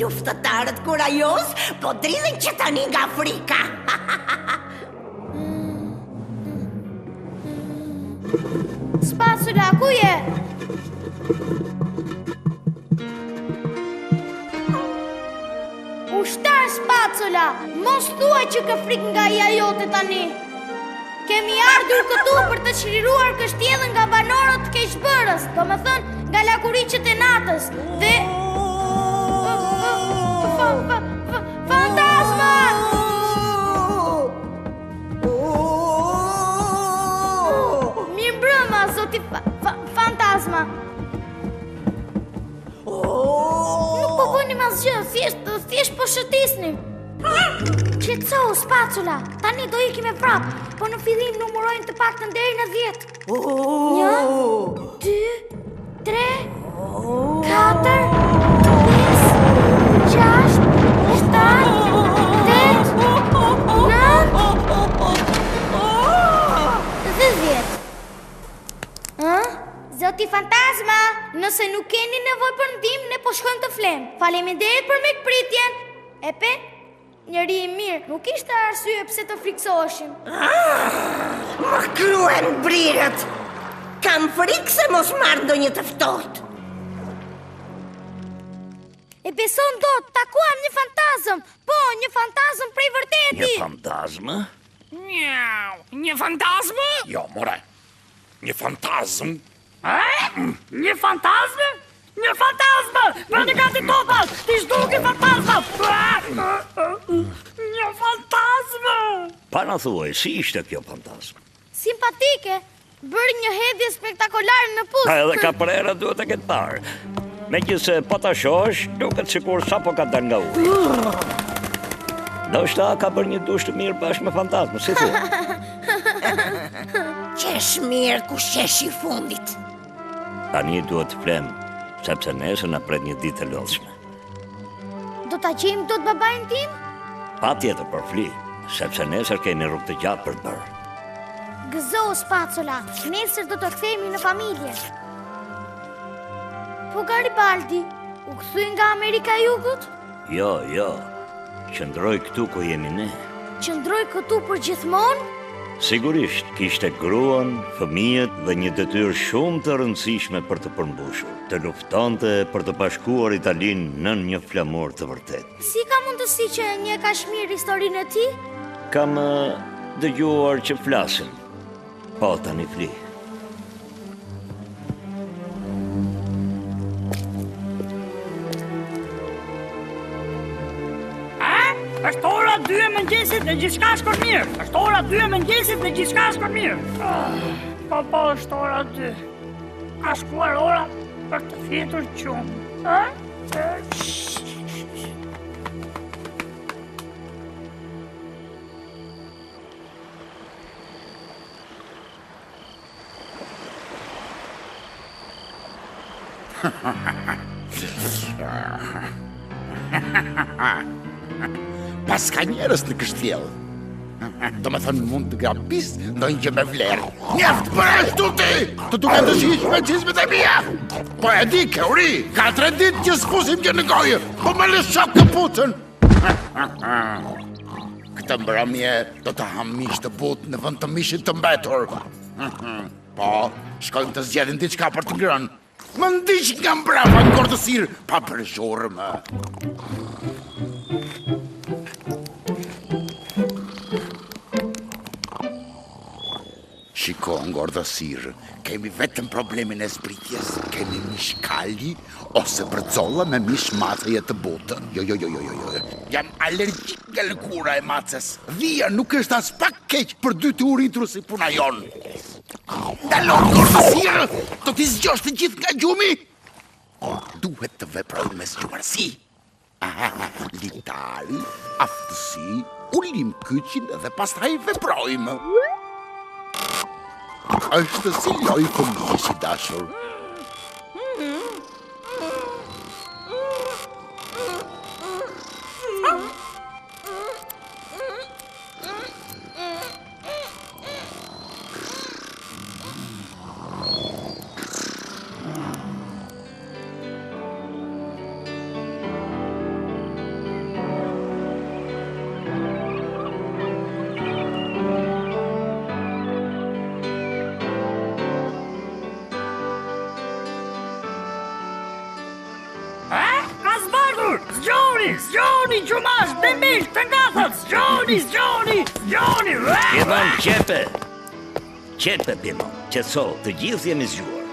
Luftëtarët kurajozë po dridhen që tani nga frika. Spacula, ku je? Ushtar Spacula, mos thuaj që ke frikë nga hija jote tani. Kemi ardhur këtu për të çliruar kështjellën nga banorët keqbërës, domethënë nga lakuriqët e natës dhe Fantazma! Mirëmbrëma, zoti fantazma. Nuk po bënim asgjë, thjesht, thjesht po shëtisnim. Qetësohu, Spacula, tani do ikim me vrap, po në fillim numërojmë të paktën deri në 10. Një, dy, tre, katër, pesë, gjashtë, shtatë, tetë, nëntë dhe 10. Ë? Zoti Fantazma, nëse nuk keni nevojë për ndihmë, ne po shkojmë të flemë. Faleminderit për mikpritjen. E pe, njeri i mirë, nuk ishte arsye pse të frikësoheshim. Ah, më kruhen brirët. Kam frikë se mos marr ndonjë të ftohtë. E beson dot, takuam një fantazëm. Po, një fantazëm prej vërteti. Një fantazmë? Miau, një fantazmë? Jo, more. Një fantazmë? Një fantazmë? Një fantazmë! Bëni gati topat! T'i zhdukim fantazmat! Një fantazmë! Pa na thuaj, si ishte kjo fantazmë? Simpatike! Bëri një hedhje spektakolare në pus. Edhe kaprera duhet ta ketë parë. Megjithëse po ta shohësh, duket sikur sapo ka dalë nga uji. Ndoshta ka bërë një dush të mirë bashkë me fantazmën, si thua? Qesh mirë kush qesh i fundit. Tani duhet të flemë, sepse nesër na pret një ditë e lodhshme. Do ta gjejmë dot babain tim? Patjetër, por fli, sepse nesër kemi rrugë të gjatë për të bërë. Gëzohu, Spacula, nesër do të kthehemi në familje. Po Garibaldi, u kthye nga Amerika e Jugut? Jo, jo, qëndroi këtu ku jemi ne. Qëndroi këtu për gjithmonë? Sigurisht, kishte gruan, fëmijët dhe një detyrë shumë të rëndësishme për të përmbushur, të luftonte për të bashkuar Italinë nën një flamur të vërtetë. Si ka mundësi që e njeh kaq mirë historinë e tij? Kam dëgjuar që flasin. Po, tani fli. Është ora 2 e mëngjesit dhe gjithçka shkon mirë. Është ora 2 e mëngjesit dhe gjithçka shkon mirë. Ah, po po, është ora 2. Ka shkuar ora për të fjetur gjumë. Ë? Paska njerëz në kështjellë. Domethënë mund të grabis ndonjë gjë me vlerë. Mjaft bëre ashtu ti! Të duken të shijshme çizmet e mia! Po e di, ke uri, ka tre ditë që s'fusim gjë në gojë, po më lësho këpucën! Këtë mbrëmje do të hamë mish të butë në vend të mishit të mbetur. Po, shkojmë të zgjedhim diçka për të ngrënë. Më ndiq nga mbrapa ngordhësirë, pa bërë zhurmë. Shiko, ngordhësirë, kemi vetëm problemin e zbritjes, kemi mish kali ose bërxolla me mish maceje të butë. Jo, jo, jo, jo, jo, jo. Jam alergjik nga lëkura e maces. Dhia nuk është aspak keq për dy të uritur si puna jonë. Ndalo, ngordhësirë! Do t'i zgjosh të gjithë nga gjumi? Duhet të veprojmë me zgjuarsi. Litari, aftësi, ulim kyçin dhe pastaj veprojmë. Është si lojë fëmijësh i dashur. Ka zbardhur! Zgjohuni! Zgjohuni, gjumash, dembel, të ngathët! Zgjohuni, zgjohuni, zgjohuni! Pimon, qepe! Qepe, Pimon, qetësohu, të gjithë jemi zgjuar.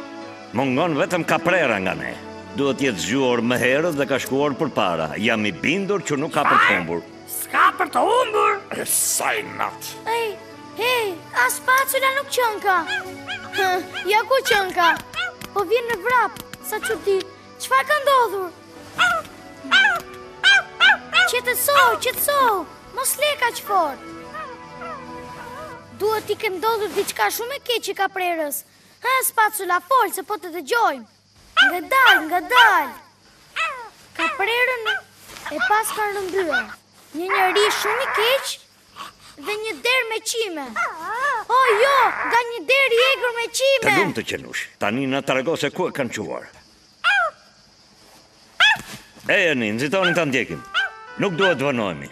Mungon vetëm Kaprera nga ne. Duhet të jetë zgjuar më herët dhe ka shkuar përpara. Jam i bindur që nuk ka për të humbur. S'ka për të humbur! E sa inat! Ej, hej, as Spacula nuk qënka. Ja ku qënka. Po vjen me vrap, sa çudi. Çfarë ka ndodhur? Qetësohu, qetësohu, mos leh kaq fort. Duhet t'i ketë ndodhur diçka shumë e keqe Kaprerës. Hë, Spacula, fol se po të dëgjojmë. Ngadalë, ngadalë. Kaprerën e paskan rrëmbyer. Një njeri shumë i keq dhe një derr me qime. Oh, jo, nga një derr i egër me qime. Të lumtë qenush, tani na trego se ku e kanë çuar. Ejani, nxitoni ta ndjekim. Nuk duhet të vonohemi.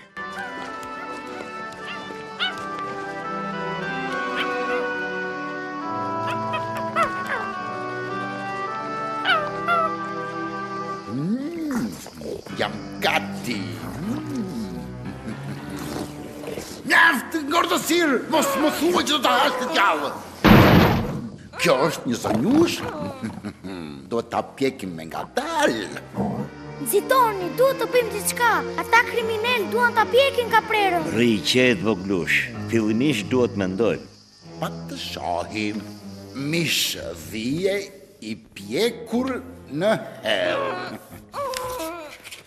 Mm, jam gati. Mjaft, ngordhësirë, mos më thuaj që do ta hash të gjallë. Kjo është një zonjushë. Duhet ta pjekim me ngadalë. Nxitoni, duhet të bëjmë diçka. Ata kriminelë duan ta pjekin Kaprerën. Rri i qetë, vogëlush. Fillimisht duhet të mendojmë. Pa të shohim. Mish dhie i pjekur në hell.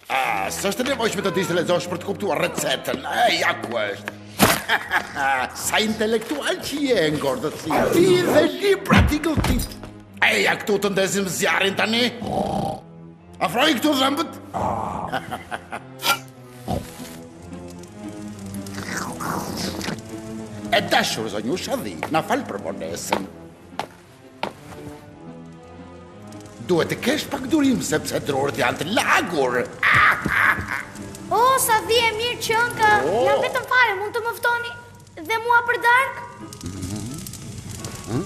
Ah, s'është e nevojshme të dish të lexosh për të kuptuar recetën. E, ja ku është. Sa intelektual që je, ngordhësirë. Ti dhe librat i gëlltit. Eja këtu të ndezim zjarrin tani. Afroji këtu dhëmbët. E dashur zonjusha dhi, na fal për vonesën. Duhet të kesh pak durim sepse drurët janë të lagur. O, sa dhi e mirë qënka. Oh. Jam vetëm fare, mund të më ftoni dhe mua për darkë? Hmm?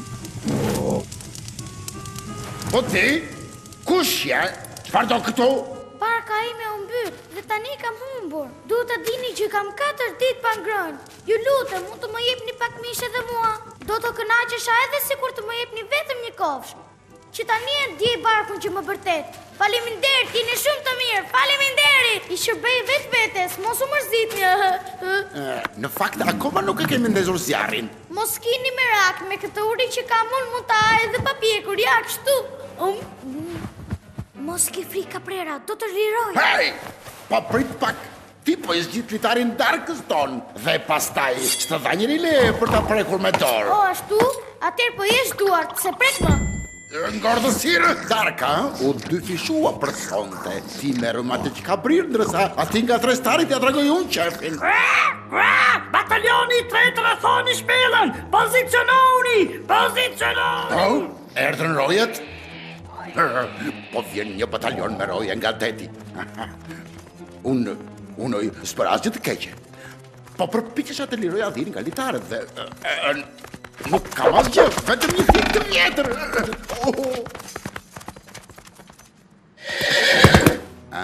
Po ti? Kush je? Çfarë do këtu? Varka ime u mbyt dhe tani kam humbur. Duhet ta dini që kam 4 ditë pa ngrënë. Ju lutem, mund të më jepni pak mish edhe mua? Do të kënaqesha edhe sikur të më jepni vetëm një kofshë. Që tani e ndjej barkun që më bërtet. Faleminderit, jeni shumë të mirë. Faleminderit. I shërbej vetvetes, mos u mërzitni. Në fakt akoma nuk e kemi ndezur zjarrin. Mos kini merak, me këtë uri që kam unë mund ta ha edhe pa pjekur, ja kështu. Um. Mos ki frikë Kaprera, do të liroj. Hej! Po prit pak. Ti po i zgjit litarin darkës tonë dhe pastaj s'të dha njeri leje për ta prekur me dorë. O, ashtu? Atëherë po i heq duart, s'e prek më. Ngordhësirë, darka u dyfishua për sonte. Ti merru me atë që ka brirë, ndërsa atij nga treshtari t'ia tregoj unë qejfin. Batalioni i tretë rrethoni shpellën! Pozicionohuni! Pozicionohuni! Po, erdhën rojet? Po vjen një batalion me roje nga deti. Unë, unë, s'bëra asgjë të keqe. Po përpiqesha të liroja dhinë nga litarët dhe... Nuk kam asgjë, vetëm një thikë të vjetër. A?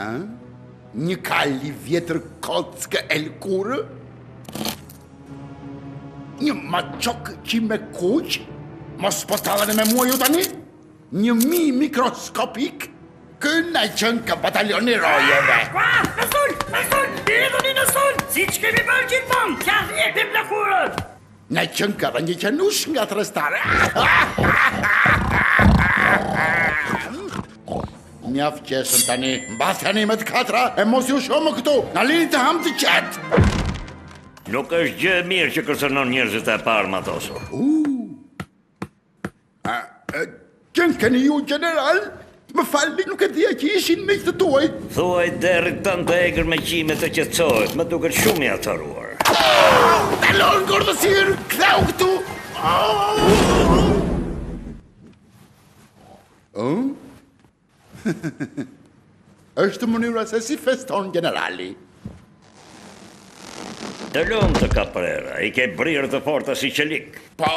Një kalë i vjetër kockë e lëkurë? Një maçok qimekuq? Mos po talleni me mua ju tani? Një mi mikroskopik? Ky na qenka batalion i rojeve. Ua, në sulm, në sulm, hidhuni në sulm, siç kemi bërë gjithmonë, t'ia rrjepim lëkurën. Na qenka dhe një qenush nga treshtari. Mjaft qeshëm tani, mbathjani me të katra e mos ju shoh më këtu, na lini të hamë të qetë. Nuk është gjë e mirë që kërcënon njerëzit e paarmatosur. Uh, A, qenkeni ju gjeneral? Më falni, nuk e dija që ishin miqtë tuaj. Thuaj derrit tënd të egër me qime të qetësohet, më duket shumë i acaruar. Ndalo ngordhësirë, ktheu këtu. Ë? Është mënyra se si feston gjenerali. Të lumtë Kaprera, i ke brirë të forta si çelik. Po,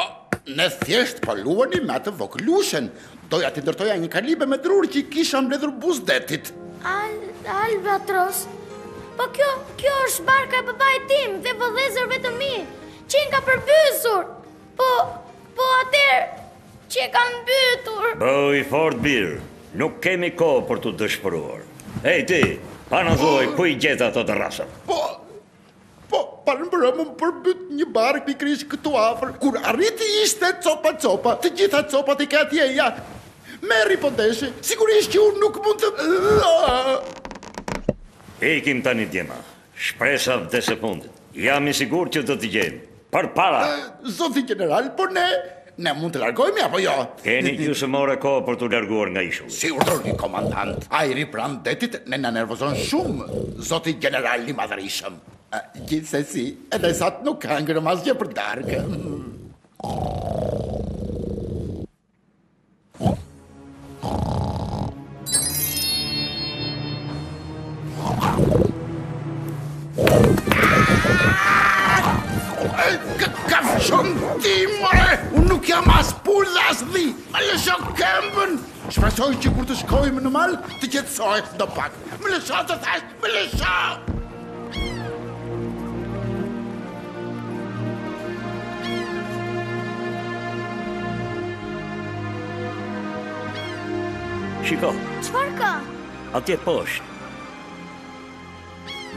ne thjesht po luanim me atë vogëlushen. Doja t'i ndërtoja një kalibe me drurë që i kisha mbledhur buzë detit. Al, Albatros. Po kjo, kjo është barka e babait tim dhe vëllezërve të mi. Qenka përmbysur. Po, po atëherë, Qenka mbytur! Bëhu i fortë bir, nuk kemi kohë për t'u dëshpëruar. Ej ti, pa na thuaj ku i gjete ato dërrasat? Po, po, parmbrëmë u përmbyt një barkë pikërisht këtu afër, kur arriti ishte copa copa, të gjitha copat i ke atje, ja. Merri po deshe, sigurisht që unë nuk mund të... Ikim tani djema, Shpresa vdes e fundit. Jam i sigurt që do t'i gjejmë. Përpara! Zoti gjeneral, por ne, ne mund të largohemi apo jo? Keni gjysmë ore kohë për t'u larguar nga ishulli. Si urdhëroni, komandant. Ajri pranë detit ne na nervozon shumë, zoti gjeneral i madhërishëm. Gjithsesi, edhe sot nuk hëngrëm asgjë për darkë. Kafshon ti, more! Unë nuk jam as pulë dhe as dhi! Më lësho këmbën! Shpresoj që kur të shkojmë në mal, të qetësohet ndopak. Më lësho të thashë, më lësho! Shiko. Çfarë ka? Atje poshtë.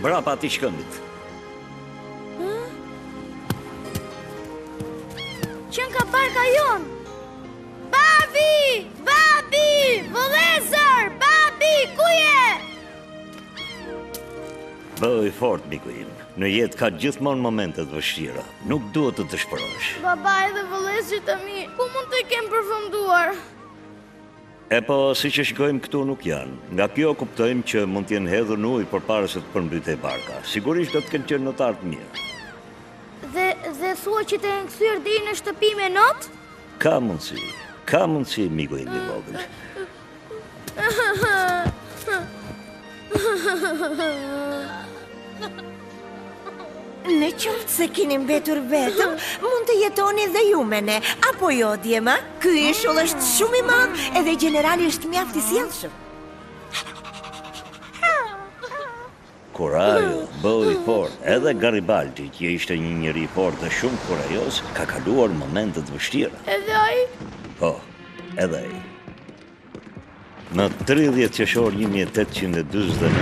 Mbrapa atij shkëmbit. Qenka barka jonë. Babi! Babi! Vëllezër! Babi! Ku je? Bëhu i fortë, miku im. Në jetë ka gjithmonë momente të vështira. Nuk duhet të dëshpërohesh. Babai dhe vëllezërit e mi, ku mund të kenë përfunduar? E po, siç e shikojmë këtu nuk janë. Nga kjo kuptojmë që mund të jenë hedhur në ujë përpara se të përmbytej barka. Sigurisht do të kenë qenë notarë të mirë. Dhe, dhe thua që të jenë kthyer deri në shtëpi me not? Ka mundësi, ka mundësi, miku im i vogël. Në qoftë se keni mbetur vetëm, mund të jetoni dhe ju me ne, apo jo, djema? Ky ishull është shumë i madh edhe gjenerali është mjaft i sjellshëm. Kurajo, bëhu i fortë, edhe Garibaldi, që ishte një njeri i fortë dhe shumë kurajoz, ka kaluar momente të vështira. Edhe ai? Po, edhe ai. Në 30 qershor 1849,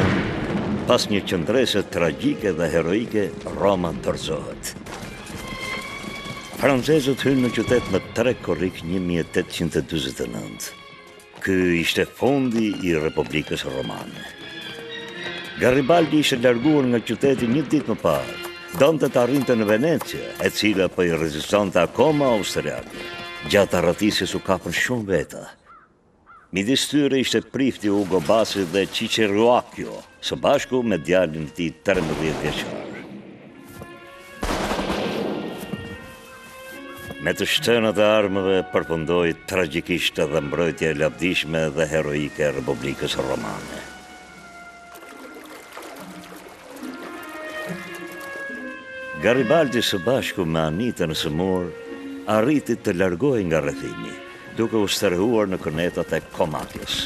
pas një qëndrese tragjike dhe heroike, Roma dorëzohet. Francezët hynë në qytet më 3 korrik 1849. Ky ishte fundi i Republikës Romane. Garibaldi ishte larguar nga qyteti një ditë më parë. Donte të arrinte në Venecia, e cila po i rezistonte akoma austriakëve. Gjatë arratisjes u kapën shumë veta. Midis tyre ishte prifti Ugo Basi dhe Ciceruacchio, së bashku me djalin e tij 13 vjeçar. Me të shtënat e armëve përfundoi tragjikisht edhe mbrojtja e lavdishme dhe heroike e Republikës Romane. Garibaldi së bashku me Anitën e sëmurë arriti të largohej nga rrethimi, duke u strehuar në kënetat e Komakjes.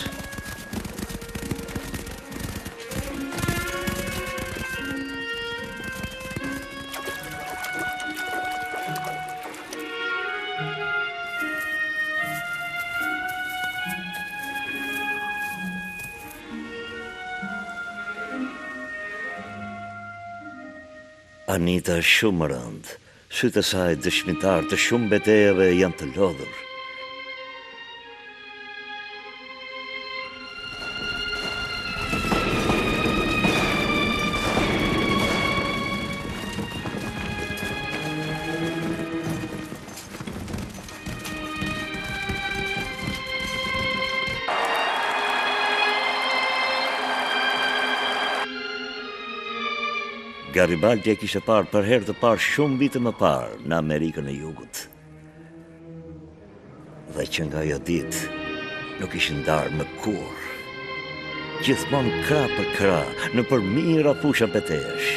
Anita është shumë rëndë. Sytë e saj dëshmitarë të shumë betejave janë të lodhur. Garibaldi e kishte parë për herë të parë shumë vite më parë në Amerikën e Jugut. Dhe që nga ajo ditë nuk ishin ndarë më kurrë. Gjithmonë krah për krah, nëpër mijëra fusha betejash.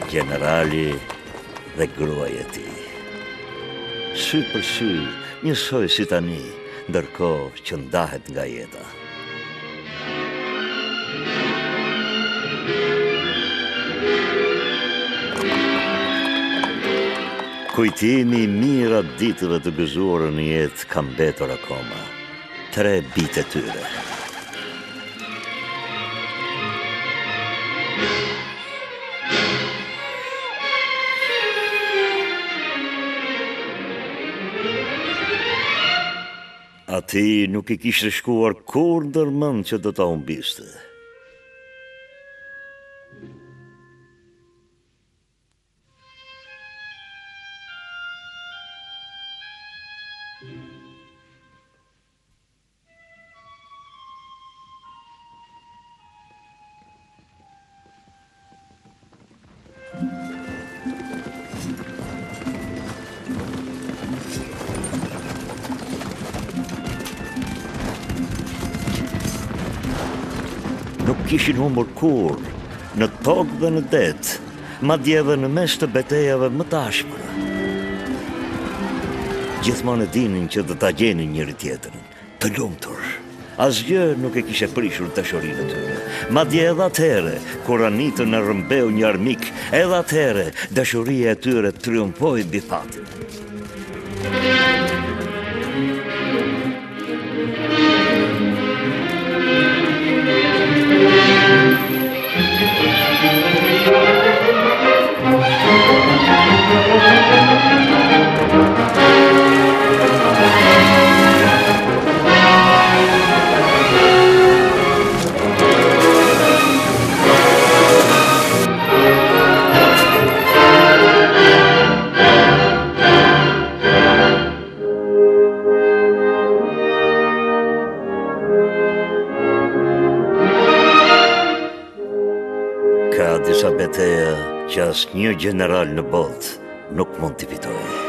Gjenerali dhe gruaja e tij. Sy për sy, njësoj si tani, ndërkohë që ndahet nga jeta. Kujtimi i mijëra ditëve të gëzuara në jetë ka mbetur akoma. Tre bijtë e tyre. Atij nuk i kishte shkuar kurrë ndër mend që do ta humbiste. Nuk kishin humbur kurrë në tokë dhe në det, madje edhe në mes të betejave më të ashpra. Gjithmonë e dinin që do ta gjenin njëri-tjetrin. Të lumtur. Asgjë nuk e kishte prishur dashurinë e tyre. Madje edhe atëherë, kur Anitën e rrëmbeu një armik, edhe atëherë dashuria e tyre triumfoi mbi fatin. Ka disa beteja që asnjë gjeneral në botë nuk mund t'i fitojë.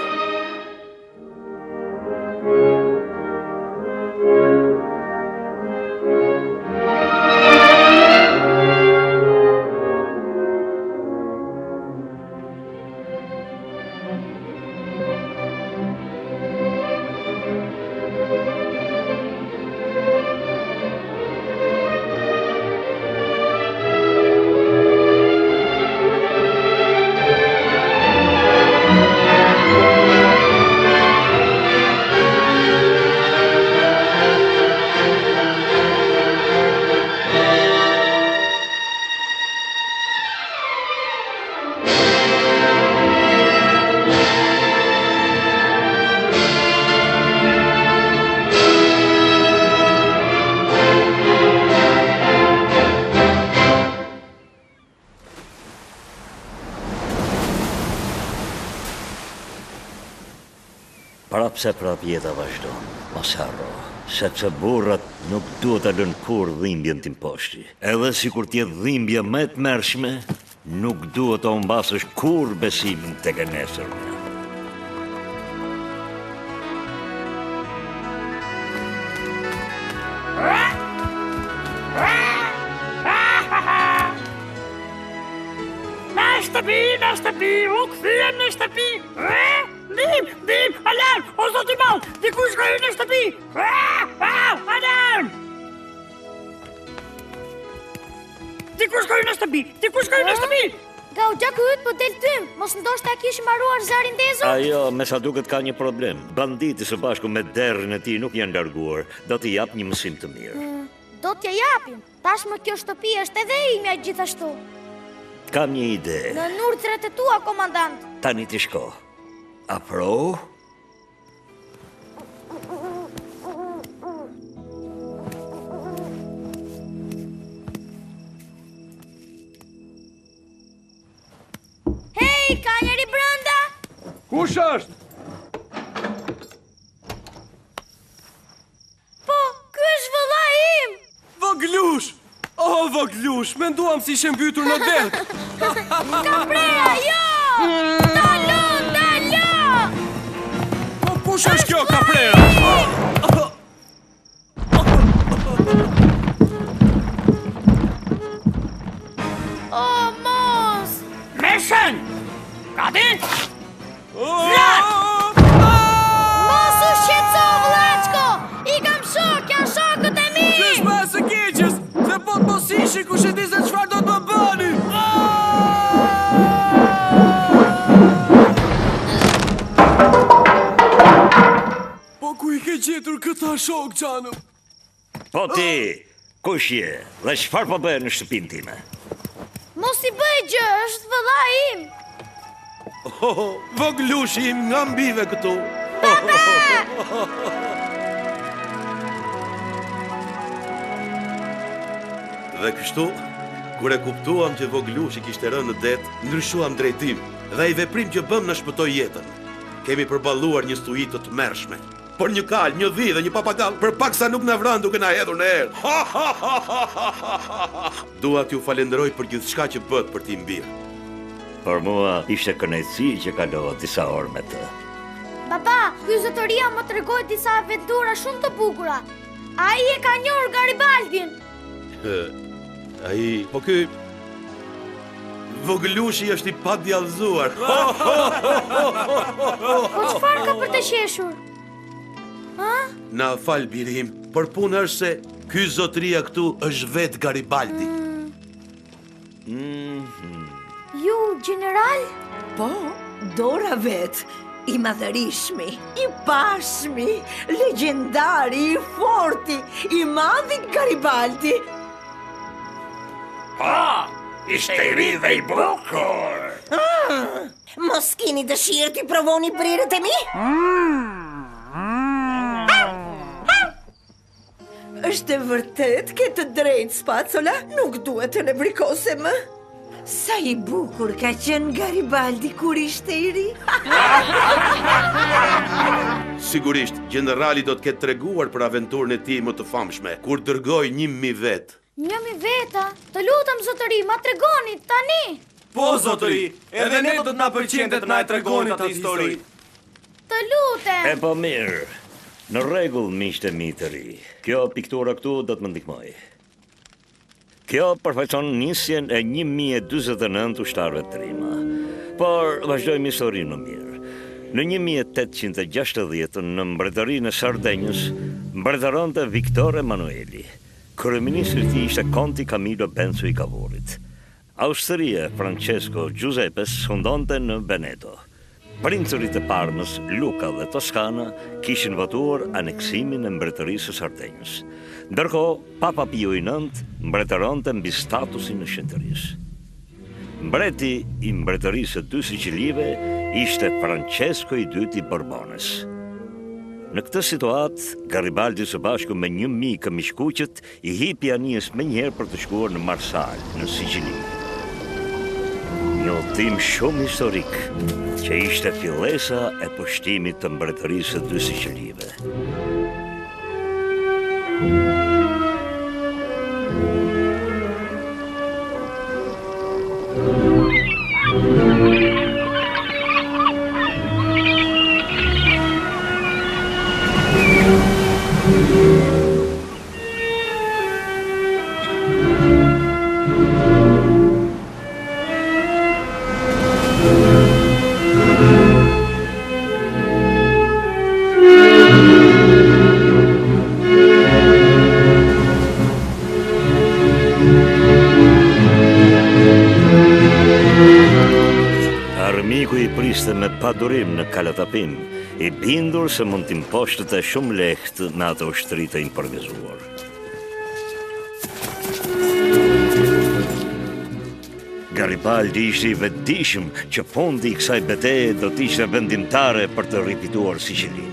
Prapëseprapë jeta vazhdon, mos harro, sepse burrat nuk duhet ta lënë kurrë dhimbjen t'i mposhti. Edhe sikur të jetë dhimbja më e tmerrshme, nuk duhet ta humbasësh kurrë besimin tek e nesërmja. Në shtëpi, në shtëpi, u kthyem në shtëpi. Ndihmë, ndihmë, alarm, o zot i madh, dikush ka hyrë në shtëpi. Alarm! Dikush ka hyrë në shtëpi, dikush ka hyrë në shtëpi. Nga oxhaku yt po del tym, mos ndoshta e kishim harruar zjarrin ndezur? Ajo, me sa duket ka një problem. Banditi së bashku me derrin e tij nuk janë larguar. Do t'i jap një mësim të mirë. Mm, do t'ia japim. Tashmë kjo shtëpi është edhe e imja gjithashtu. Kam një ide. Nën urdhrat e tua, komandant. Tani ti shko. Afrohu? Hej, ka njeri brenda? Kush është? Po, ky është vëllai im! Vogëlush! Oh, vogëlush, menduam se ishe mbytur në det. Kaprera, jo! Ndalo, ndalo! Po kush është kjo kaprera? Oh, mos! Me shenjë! Gati? Zjarr! Mos u shqetëso, vllaçko! I kam shokë, janë shokët e mi! Qysh pas së keqes, se po të mos ishin, kush e di se çfarë do të më bëni! Po ku i ke gjetur këta shokë, xhanëm? Po ti, kush je dhe çfarë po bëje në shtëpinë time? Mos i bëj gjë, është vëllai im. Oh, vogëlushi im nga mbive këtu. Baba! Dhe kështu, kur e kuptuam që vogëlushi kishte rënë në det, ndryshuam drejtim dhe ai veprim që bëmë na shpëtoi jetën. Kemi përballuar një stuhi të tmerrshme. Por një kalë, një dhi dhe një papagall për pak sa nuk na vranë duke na hedhur në erë. Dua t'ju falenderoj për gjithçka që bëtë për tim bir. Për mua ishte kënaqësi që kalova disa orë me të. Baba, ky zotëria më tregoi disa aventura shumë të bukura. Ai e ka njohur Garibaldin. Ai, po ky vogëlushi është i padjallëzuar. Po çfarë ka për të qeshur? Ha? Na fal biri im, por puna është se ky zotëria këtu është vetë Garibaldi. Mm. Mm. Ju gjeneral? Po, dora vetë. I madhërishmi, i pashmi, legjendari, i forti, i madhi Garibaldi. Po, ishte i ri dhe i bukur. Ah, mos kini dëshirë t'i provoni brirët e mi? Është e vërtetë, ke të drejtë, Spacola, nuk duhet të nevrikosem më. Sa i bukur ka qenë Garibaldi kur ishte i ri. Sigurisht, gjenerali do të ketë treguar për aventurën e tij më të famshme, kur dërgoi 1000 vetë. 1000 veta? Të lutem, zotëri, ma tregoni, tani! Po, zotëri, edhe ne do të na pëlqente të na e tregonit atë histori. Të lutem! E po mirë, në rregull miqtë e mi të ri. Kjo piktura këtu do të më ndihmojë. Kjo përfaqëson nisjen e 1049 ushtarëve trima. Por vazhdojmë historinë më mirë. Në 1860 në mbretërinë e Sardenjës mbretëronte Viktor Emanueli. Kryeministri i tij ishte Konti Camillo Benzo i Kavurit. Austria e Francesco Giuseppes sundonte në Veneto. Princërit e Parmës, Luka dhe Toskana kishin votuar aneksimin e Mbretërisë së Sardenjës. Ndërkohë, Papa Pio i Nëntë mbretëronte mbi statusin e shenjtërisë. Mbreti i Mbretërisë së Dy Sicilive ishte Francesco i Dytë i Borbones. Në këtë situatë, Garibaldi së bashku me 1000 këmishkuqët I hipi anijes menjëherë për të shkuar në Marsalë, në Sicili. Një udhëtim shumë historik, që ishte fillesa e pushtimit të mbretërisë së dy Sicilive. Armiku i priste me padurim në Kalatapim, i bindur se mund t'i mposhtte shumë lehtë me atë ushtri të improvizuar. Garibaldi ishte i vetëdijshëm që fundi i kësaj beteje do të ishte vendimtare për të rifituar Sicilinë.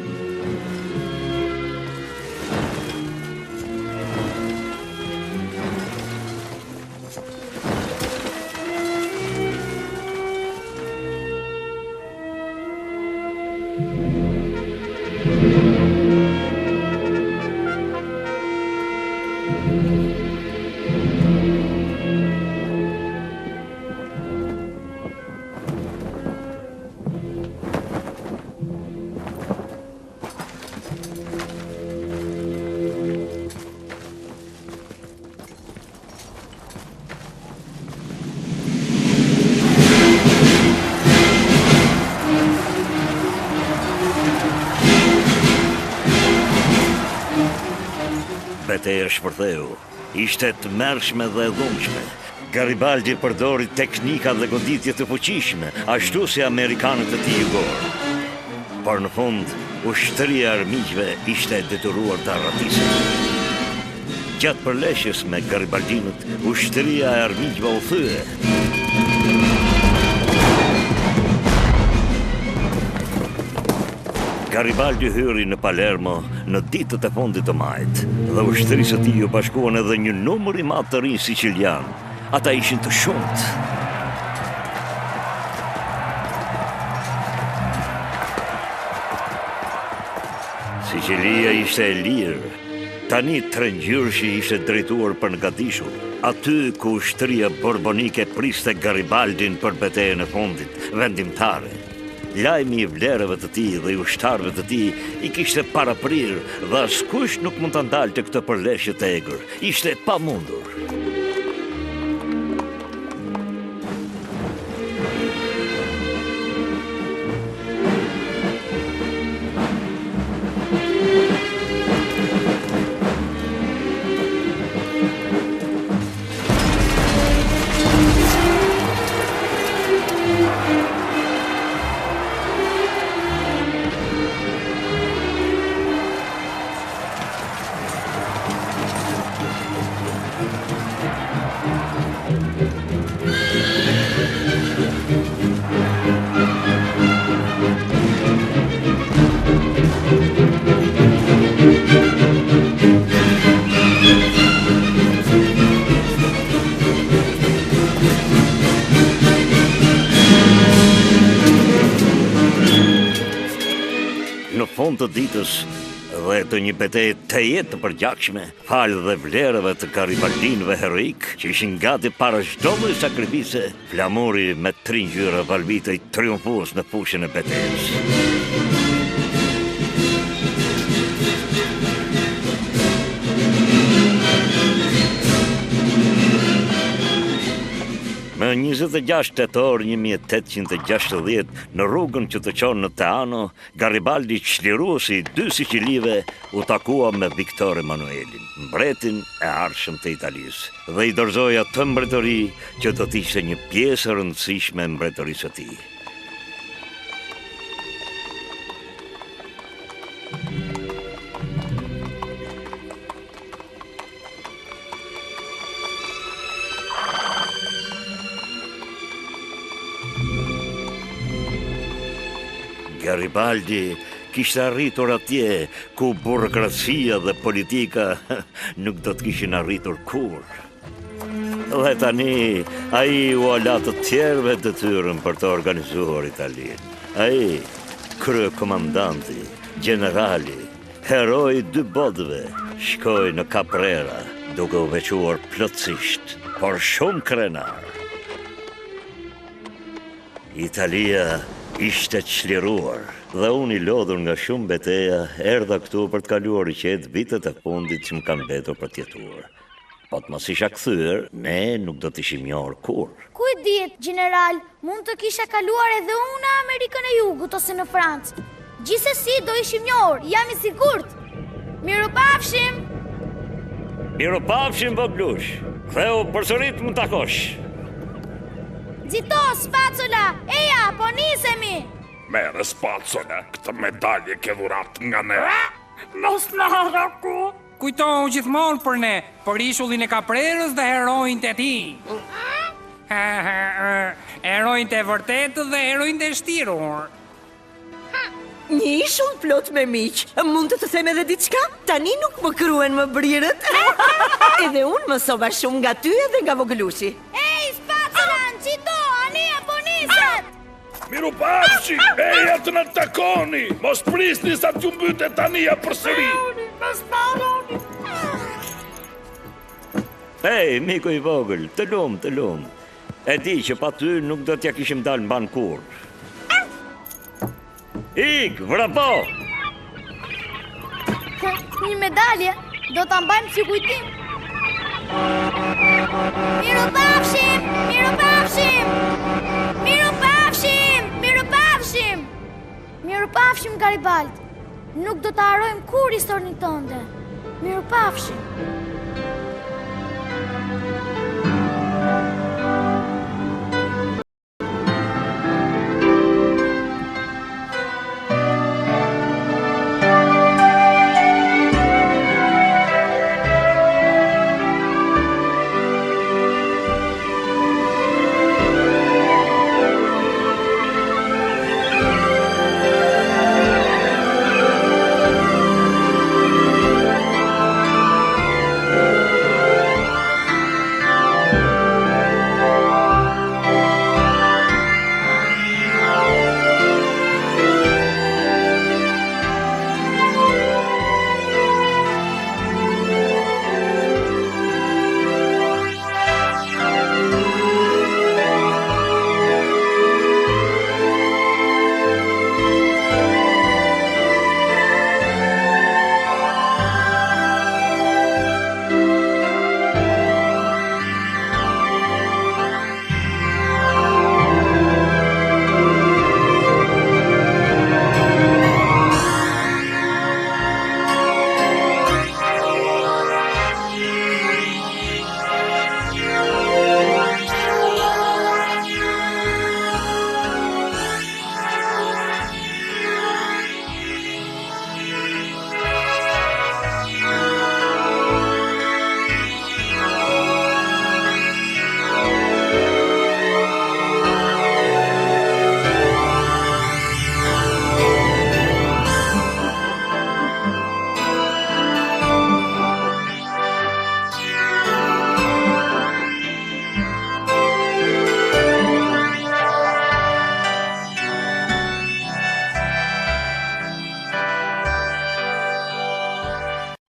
Beteja shpërtheu. Ishte e tmerrshme dhe e dhunshme. Garibaldi përdori teknika dhe goditje të fuqishme, ashtu si amerikanët e tij jugorë. Por në fund, ushtria e armiqve ishte e detyruar të arratisej. Gjatë përleshjes me Garibaldinët, ushtria e armiqve u thye. Garibaldi hyri në Palermo në ditët e fundit të majit dhe ushtrisë së tij iu bashkuan edhe një numër i madh të rinj sicilianë. Ata ishin të shumtë. Sicilia ishte e lirë. Tani trengjyrëshi ishte drejtuar për në gadishull, aty ku ushtria borbonike priste Garibaldin për betejën e fundit, vendimtare. Lajmi i vlerave të tij dhe i ushtarëve të tij i kishte paraprirë dhe askush nuk mund ta ndalte këtë përleshje të egër. Ishte e pamundur. Në fund të ditës dhe të një beteje tejet të përgjakshme, falë dhe vlerave të Garibaldinëve heroikë, që ishin gati para çdo lloj sakrifice, flamuri me tri ngjyra valvitej triumfues në fushën e betejës. Më 26 tetor 1860, në rrugën që të çon në Teano, Garibaldi çliruesi i dy Sicilive u takua me Viktor Emanuelin, mbretin e ardhshëm të Italisë, dhe i dorëzoi atë mbretëri që do të ishte një pjesë e rëndësishme e mbretërisë së tij. Garibaldi kishte arritur atje ku burokracia dhe politika nuk do të kishin arritur kurrë. Dhe tani, ai ua la të tjerëve detyrën për të organizuar Italinë. Ai, kryekomandanti, gjenerali, heroi i dy botëve, shkoi në Caprera, duke u veçuar plotësisht, por shumë krenar. Italia ishte çliruar dhe unë i lodhur nga shumë beteja erdha këtu për të kaluar i qetë vitet e fundit që më kanë mbetur për të jetuar. Po të mos isha kthyer, ne nuk do të ishim njohur kurrë. Ku i dihet, gjeneral, mund të kisha kaluar edhe unë në Amerikën e Jugut ose në Francë. Gjithsesi do ishim njohur, jam i sigurt. Mirupafshim! Mirupafshim, vogëlush. Kthehu përsëri të më takosh. Nxito, Spacola! Eja, po nisemi! Merre, Spacola, këtë medalje ke dhuratë nga ne. Mos na harro kurrë! Kujtohu gjithmonë për ne, për ishullin e Kaprerës dhe heronjtë e tij. Heronjtë e vërtetë dhe heronjtë e shtirur. Një ishull plot me miq. Mund të të them edhe diçka? Tani nuk më kruhen më brirët. Edhe unë mësova shumë nga ty edhe nga vogëlushi. Ej, Spacola, nxito, anija po niset! Mirupafshim, eja të na takoni. Mos prisni sa t'ju mbytet anija përsëri. Mos na harroni. Ej, miku i vogël, të lumtë, të lumtë. E di që pa ty nuk do t'ia kishim dalë mbanë kurrë. Ik, vrapo! Një medalje, do ta mbajmë si kujtim. Mirupafshim, mirupafshim, mirupafshim, mirupafshim, mirupafshim Garibald. Nuk do ta harrojmë kurrë historinë tënde. Mirupafshim.